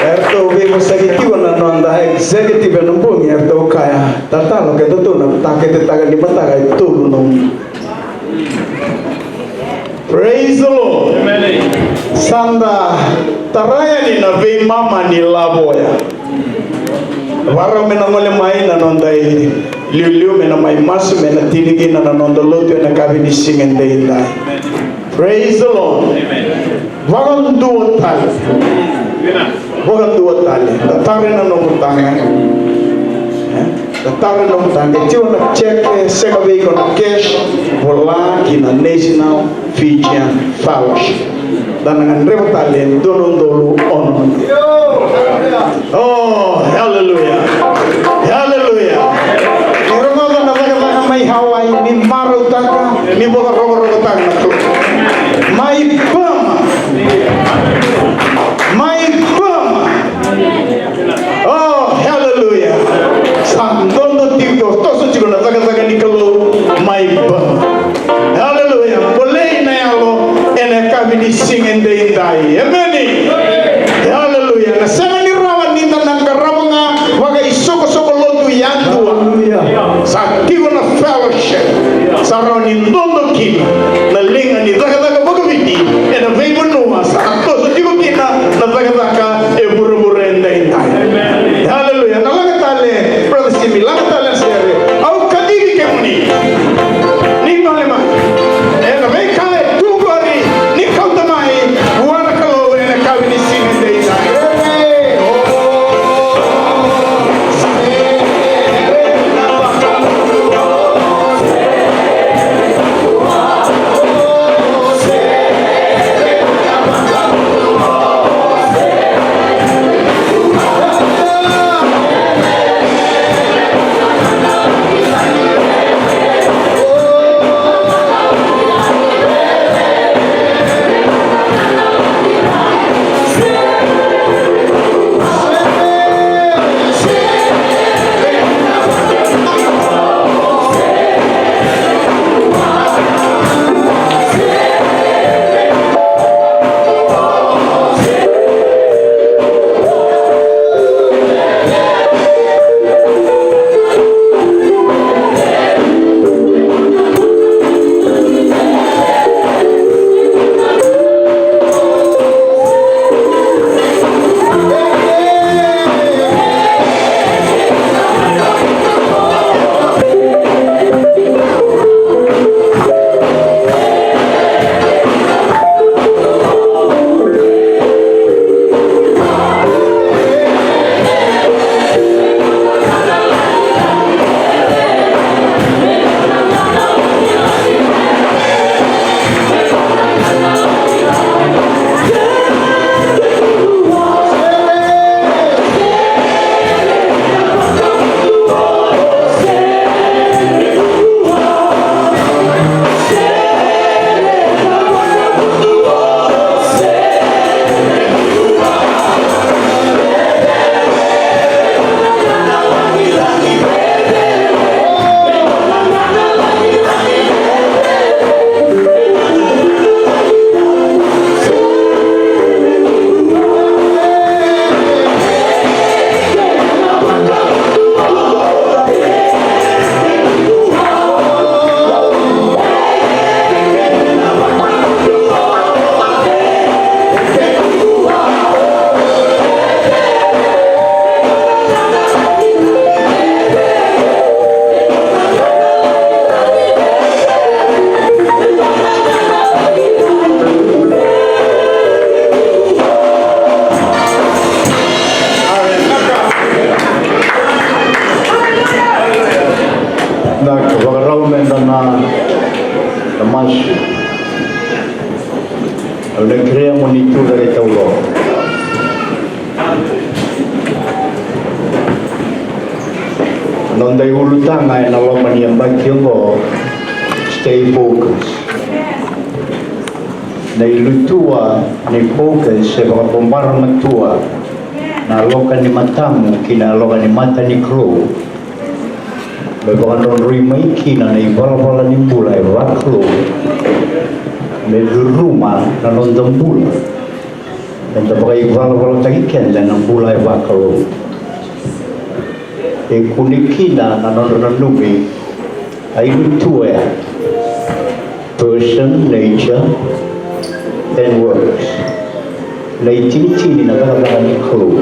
Eratou veivosaki tiko na noda executive ena bogi, eratou kaya, tatalo ke datou na taketetaka ni mataka e tolu na udolu. Praise the Lord. Amen. Sa da tara yani na veimama ni lavo oya. Varau me na gole mai na noda iliuliu me na mai masu me na tini kina na noda lotu ena kavi ni siga edaidai. Praise the Lord. Amen. Vakadua tale. Vakadua tale. Da tara na nomu taga. E? Da tara na nomu taga. Tiko na check, sega vei iko na cash. Vola ki na National Fijian Fellowship. Da na gadreva tale e dua na udolu ono. Oh, hallelujah. Hallelujah. Ni rogoca na cakacaka mai Hawaii, ni marautaka, ni vakarokorokotaka na Kalou. Mai Burma. Mai Burma. Oh, hallelujah. Sa dodo tiko, toso tiko na cakacaka ni Kalou mai Burma. Hallelujah. Bolei na yalo ena kavi ni siga edaidai. Emeni. Hallelujah. Na sega ni rawa ni da na qarava ga vakaisoqosoqo lotu yadua. Hallelujah. Sa tiko na fellowship. Sa rawa ni dodo kina na liga ni cakacaka vakaviti ena veivanua sa toso tiko kina na cakacaka e vuravura edaidai. Hallelujah. Na laga tale, Brother Simi, laga tale na sere. Au kacivi kemuni. Ni gole mai. Ena veika e tu qori, ni kauta mai vua na Kalou ena kavi ni siga edaidai. Na ka vakarau me da na, na masu. Au na kerea mo ni tu cake taulo. Noda iulutaga ena loma ni yabaki oqo, stay focused. Na ilutua ni focus e vakabobara matua na yaloka ni matamu ki na yaloka ni mata ni Kalou. me vakadrodroi mai kina na ivalavala ni bula e vakalou, me curuma na noda bula, me da vakaivalavalataki keda ena bula e vakalou. E kune kina na nodra nanumi, ai ni tu ya, person, nature, and works. Na itinitini na cakacaka ni Kalou.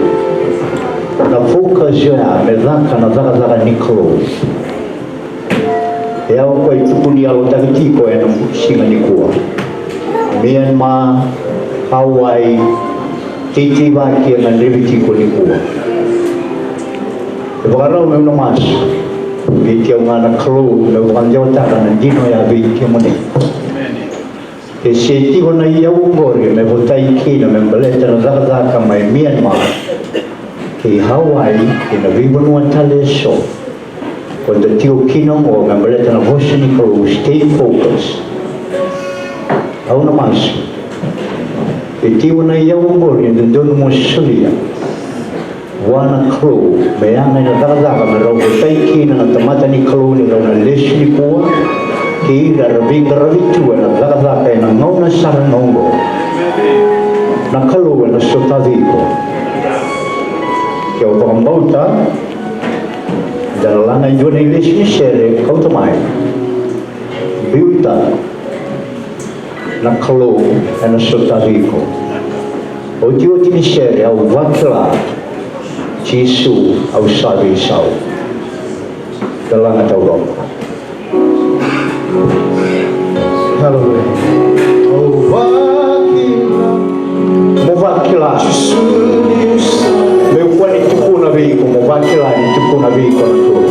Na focus oya me caka na cakacaka ni Kalou. E au koya e tukuni yalotaki tiko ena siga nikua. Myanmar, Hawaii, teitei vaki e gadrevi tiko nikua. E vakarau meu na masu. Vei kemuni na Kalou meu vakadewataka na dina oya vei kemuni. Ke se tiko na iyau oqori me votai kina me baleta na cakacaka mai Myanmar kei Hawaii kei na veivanua tale eso, ko da tiko kina oqo me baleta na vosa ni Kalou, stay focus. Au na masu. Ke tiko na iyau oqori e dodonu mo solia vua na Kalou me yaga ena cakacaka me rau votai kina na tamata ni Kalou ni rau na lesu nikua, kei ira era veiqaravi tu ena cakacaka ena gauna sara ga oqo. Na Kalou ena sotavi iko. Ke o vakabauta, da na laga e dua na ilesu ni sere, kauta mai. Biuta. Na Kalou ena sotavi iko. Otioti ni sere, au vakila Jisu, au sa veisau. Da laga taucoko. Haleluya. Au vakila. Mo vakila. Meu kua ni tukuna vei iko, mo vakila ni tukuna vei iko na Kalou.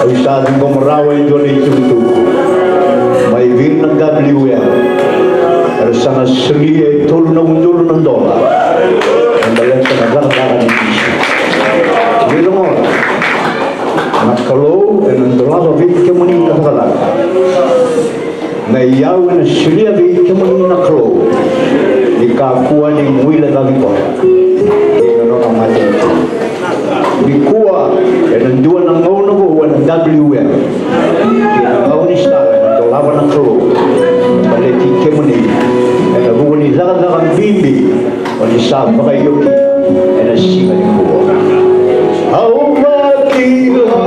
Au sa ciqoma rawa e dua na itukutuku mai vei na W L. Era sa na solia e tolu na udolu na dola. E baleta na cakacaka ni Jisu. Ni lomana na Kalou ena dolava vei kemuni na cakacaka. Na iyau ena solia vei kemuni na Kalou. Ni Kakua ni guilecavi koya ena nona matanitu. Nikua, ena dua na gauna vou ena W L, kei na gaunisala ena dolava na Kalou, baleti kemuni ena vuku ni cakacaka bibi o ni sa vakaio kina ena siga nikua. Au vakila.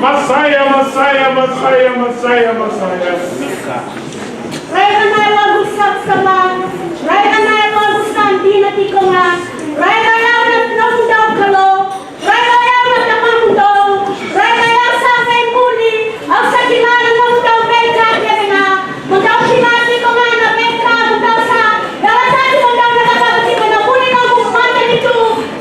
Masaya, Masaya, Masaya, Masaya, Masaya. Rai ga na yaloqu savasava, rai ga na yaloqu sa dina tiko ga, rai ga na nomudou Kalou, rai ga na tamamudou, rai ga sa mai buli, au sa kila na nomudou veika kece ga, mo dou kila tiko ga na veika mo dou sa yalataki mo dou na cakava tiko ena vuku ni noqu matanitu,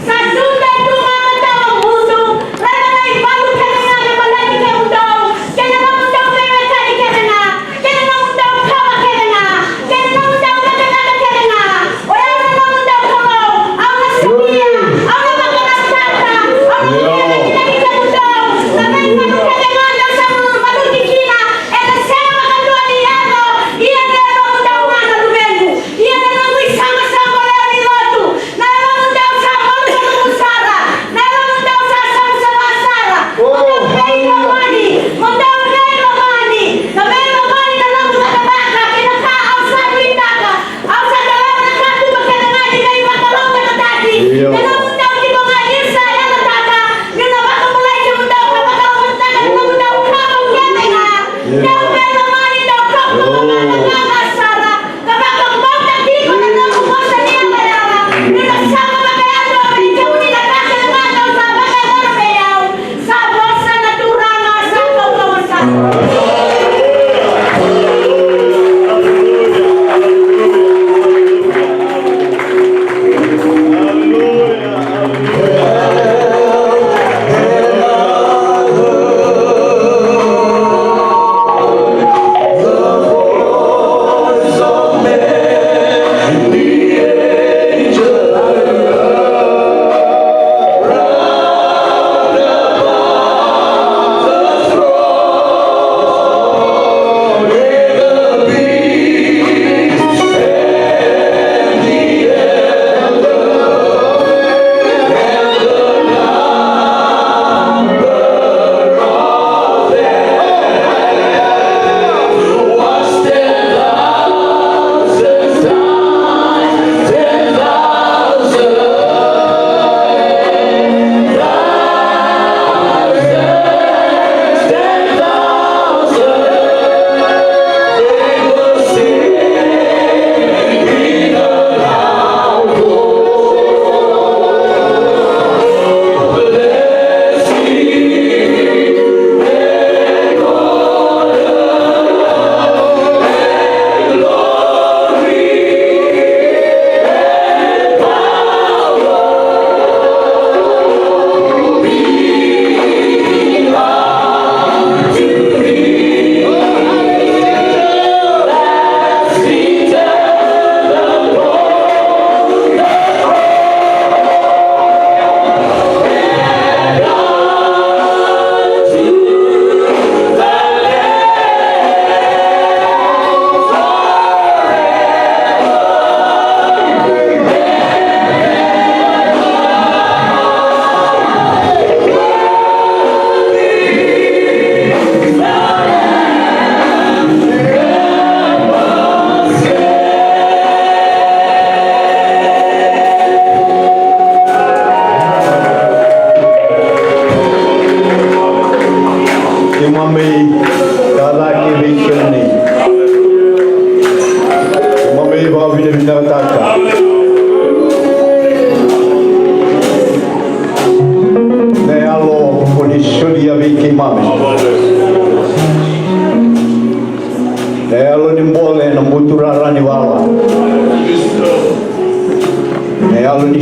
sa dua tu ga na tawa mudu, rai ga na ivalu kece ga me baleti kemudou, kei na nomudou veiwekani kece ga. Kei na nomudou kawa kece ga, kei na nomudou cakacaka kece ga. O yau na nomudou Kalou, au na solia, au na vakarautaka, au na solia na kina ki kemudou. Na veika kece ga dou sa valuti kina, ena sega vakadua ni yaco, ia na yalomudou ga na luvequ, ia na noqu isaqosoqo lewe ni lotu. Na yalomudou sa malumalumu sara, na yalomudou sa savasava sara. Mo dou veilomani, mo dou veilomani, na veilomani na noqu cakacaka kei na ka au sa nuitaka. Au sa dolava na katuba kece ga ni veivakalougatataki. Io. Na nomudou tiko ga ni sa yalataka ni na vakabulai kemudou ka vakalougatataka na nomudou kawa kece ga. Io. Dou veilomani, dou kaukaua ga na gaga sara. Ka vakabauta tiko na noqu vosa ni yalayala, ni na sava vakayadua vei kemuni na ka kece ga dou sa vakayacora vei au. Sa vosa na Turaga, sa kaukauwa sara.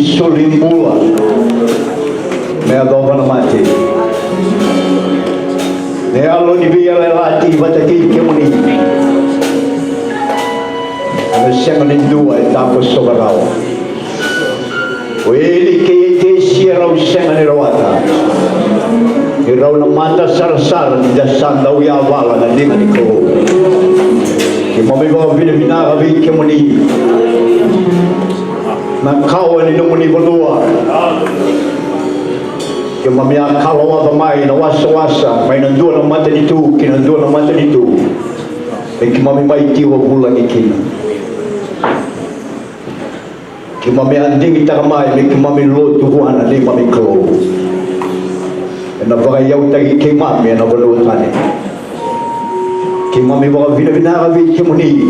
Soli bula me yacova na mate. Na yalo ni veiyalayalati vata kei kemuni. Ena sega ni dua e takosova rawa. O Eli kei Etesi e rau sega ni rawata ni rau na mata sarasara ni da sa dau yavala na liga ni Kalou. Keimami vakavinavinaka vei kemuni na kawa ni nomuni vanua. Keimami a kalawaca mai na wasawasa mai na dua na matanitu ki na dua na matanitu. Me keimami mai tiwa vulagi kina. Keimami a digitaka mai me keimami lotu vua na neimami Kalou. Ena vakaiyautaki keimami ena vanua tani. Keimami vakavinavinaka vei kemuni.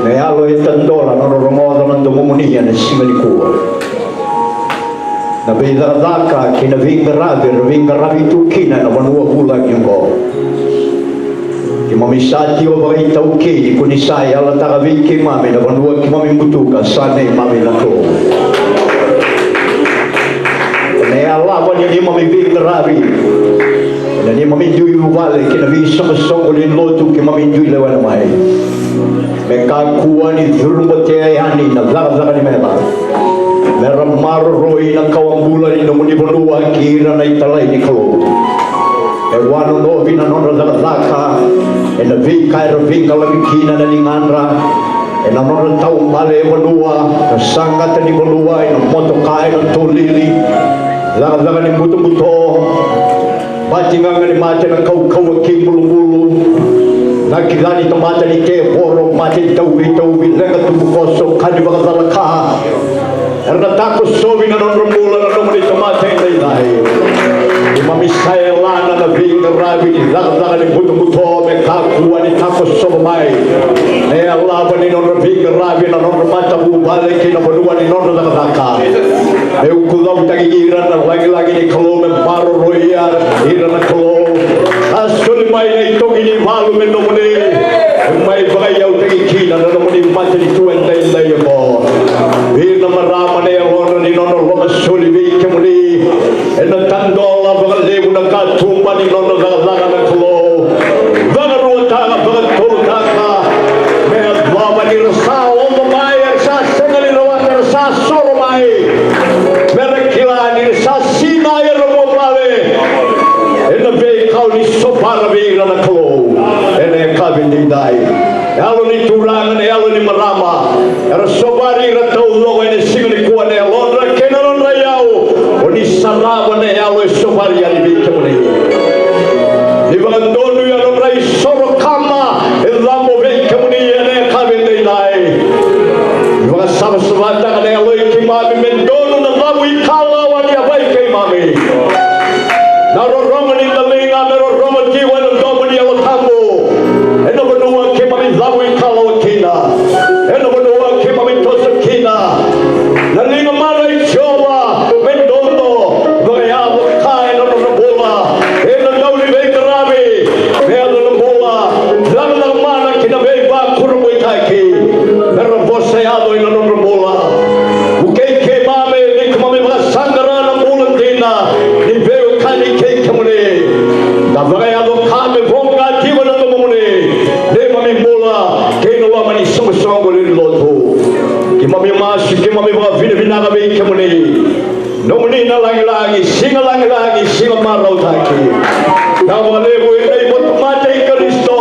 Na yalo e tadola na nona rogoca na domomuni ena siga nikua. Na veicakacaka kei na veiqaravi era veiqaravi tu kina ena vanua vulagi oqo. Keimami sa tiwa vakaitaukei ni ko ni sa yalataka vei keimami na vanua keimami butuka sa neimami na Kalou. Na yalava ni neimami veiqaravi ena neimami dui vuvale kei na veisoqosoqo ni lotu keimami dui lewena mai. Me kakua ni curubatea yani na cakacaka ni meca. Me ra maroroi na kawa bula ni nomuni vanua kei ira na italai ni Kalou. E wanonovi na nodra cakacaka ena veika era veiqaravi kina na ligadra, ena nodra taubale e vanua, na saqata ni vanua, ena motoka, ena tolili, cakacaka ni butobuto, bati gaga ni mate, na kaukauwa kei bulubulu, na kila ni tamata ni tevoro, mate tauvitauvi, leqa tubukoso, ka ni vakacalaka. Era na takosovi na nodra bula na nomuni tamata edaidai. Keimami sa yalana na veiqaravi ni cakacaka ni butobuto me kakua ni takosova mai. Na yalava ni nodra veiqaravi na nodra matavuvale kei na vanua ni nodra cakacaka. Me ukucautaki ira na lagilagi ni Kalou me maroroi ira na Kalou. A soli mai na itoki ni valu me nomuni. Me mai vakaiyautaki kina na nomuni matanitu edaidai oqo. Vei ira na marama na yalodra ni nona lomasoli vei kemuni. Ena tadola vakalevu na katuba ni nona cakacaka na Kalou. Vakaruataka, vakatolutaka. Me yacova ni ra sa oca mai, era sa sega ni rawata, era sa soro mai. Me ra kila ni ra sa sinai era vuvale. Ena veika o ni sovara vei ira na Kalou. Ena yakavi edaidai. Na yalo ni turaga, na yalo ni marama. Era sovari ira taucoko ena siga nikua na yalodra kei na nodra iyau. O ni sarava na yalo e sovari yani vei kemuni. Ni vakadonui a nodra isoro kama e cabo vei kemuni ena yakavi edaidai. Ni vakasavasavataka na yalo i keimami me donu na cavu ikalawa ni yavai keimami. Na rorogo ni daliga me rorogo tiko ena domo ni Yalo Tabu. Ena vanua keimami cavu ikalawa kina. Ena vanua keimami toso kina. Na liga mana i Jiova me dodo vakayaco ka ena nodra bula. Ena dau ni veiqaravi me yaco na bula. Cakacaka mana kina veivakurabuitaki me ra vosa yaco ena nodra bula. Vukei keimami ni keimami vakasaqara na bula dina ni veiwekani kei kemuni. Da vakayaco ka me voqa tiko na domomuni. Neimami bula kei na loma ni soqosoqo lewe ni lotu. Keimami masu, keimami vakavinavinaka vei kemuni. Nomuni na lagilagi, siga lagilagi, siga marautaki. Na vakalevu ena ivakatamata i Karisito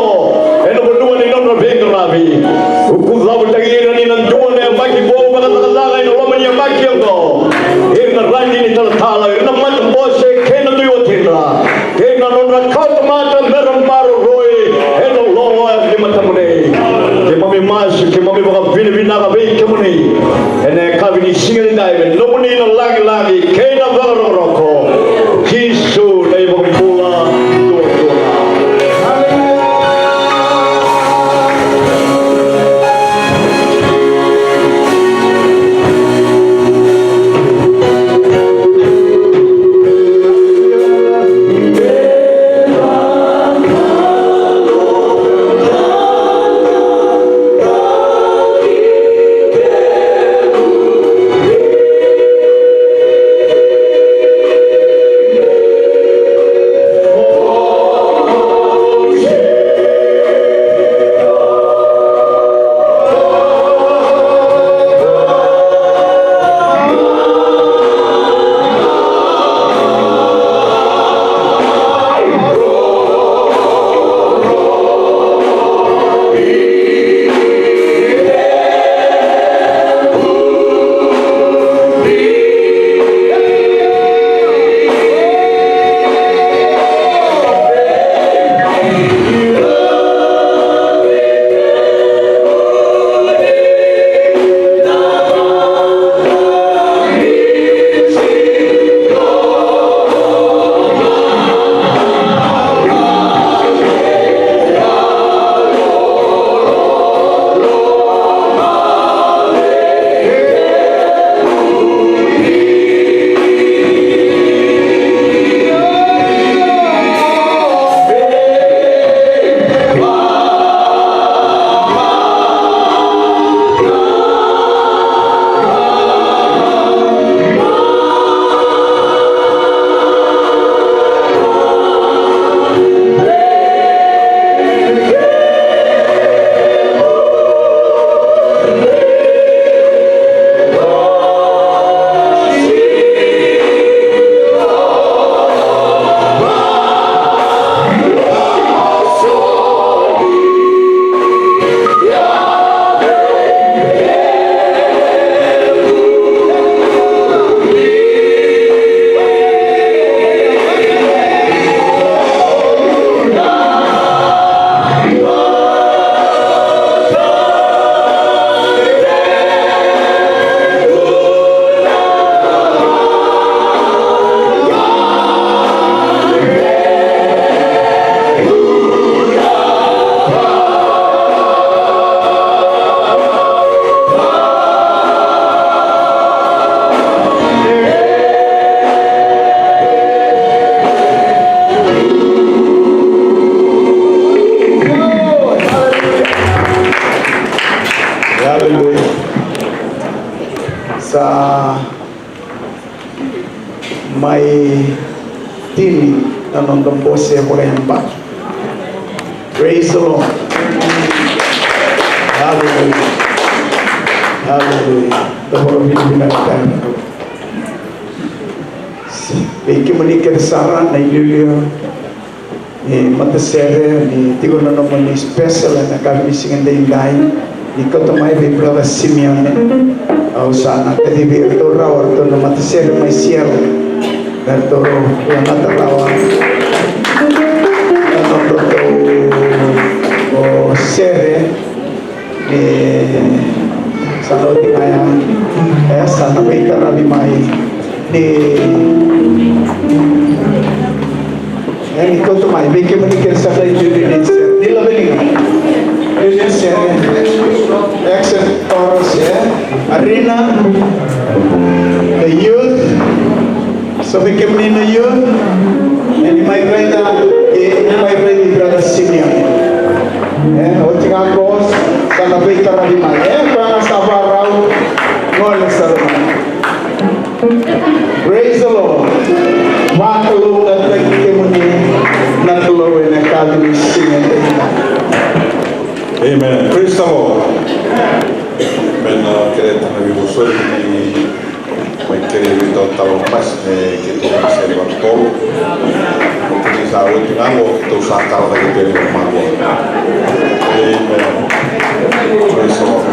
ena vanua ni nodra veiqaravi. Ukucavutaki ira ni na dua na yabaki vou vakacakacaka ena loma ni yabaki oqo. Ira na radini talatala, ira na matabose kei na dui watidra. Kei na nodra kawatamata me ra maroroi ena loma ni matamuni. Keimami masu, keimami vakavinavinaka vei kemuni. Ena yakavi ni siga nidai me nomuni na lagilagi kei na vakarokoroko. Jisu na iVakabula duadua. mai tini na noda bose vakayabaki. Praise the Lord. Hallelujah. Hallelujah. Vei kemuni kece sara na iliuliu ni matasere, ni tiko na nomuni special ena yakavi ni siga edaidai, ni kauta mai vei Brother Simeone. Au sa na kacivi iratou rawa, ratou na matasere mai Seattle, me ratou lagata rawa na nodratou sere. E, sa na oti ga ya. E, sa na veitaravi mai. Ni, e, ni kauta mai, vei kemuni kece sa qai liuliu ni sere. Ni laveliga. Liuliu ni sere. Accent chorus, e. Arena. The youth. So vei kemuni na youth, e ni mai raica, e ni mai raici Brother Simeone. E, oti ga qo, sa na veitaravi mai. E, koya ga sa varau, gole sara mai. Praise the Lord. Vakalougatataki kemuni na Kalou ena yakavi ni siga edaidai. Amen. Praise the Lord. Amen. Uh, kerei tale na veivosoti ni mai kerei vei iratou na pasi me keitou na sere vakatolu. Ni sa oti ga qo keitou sa kara cake tale ga qo. Amen. Praise the Lord.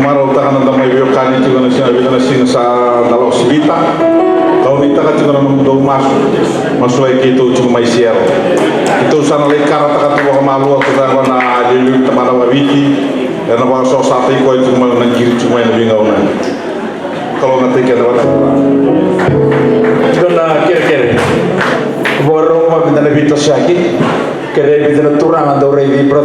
Marautaka na da mai veiwekani tiko na siga, vica na siga sa da lako sivita. Kau nuitaka tiko na nomudou masu, masulaki keitou tiko mai Seattle. Keitou sa na lai karataka tu vakamalua tu cava na liuliu ni tamana vakaviti. Era na vakasosataki koya tiko mai na qiri tiko mai na veigauna. Kalou na tei keda vata. Dua na kerekere. Vakarau mada na veitosoyaki. Kere vica na turaga dau raici brother.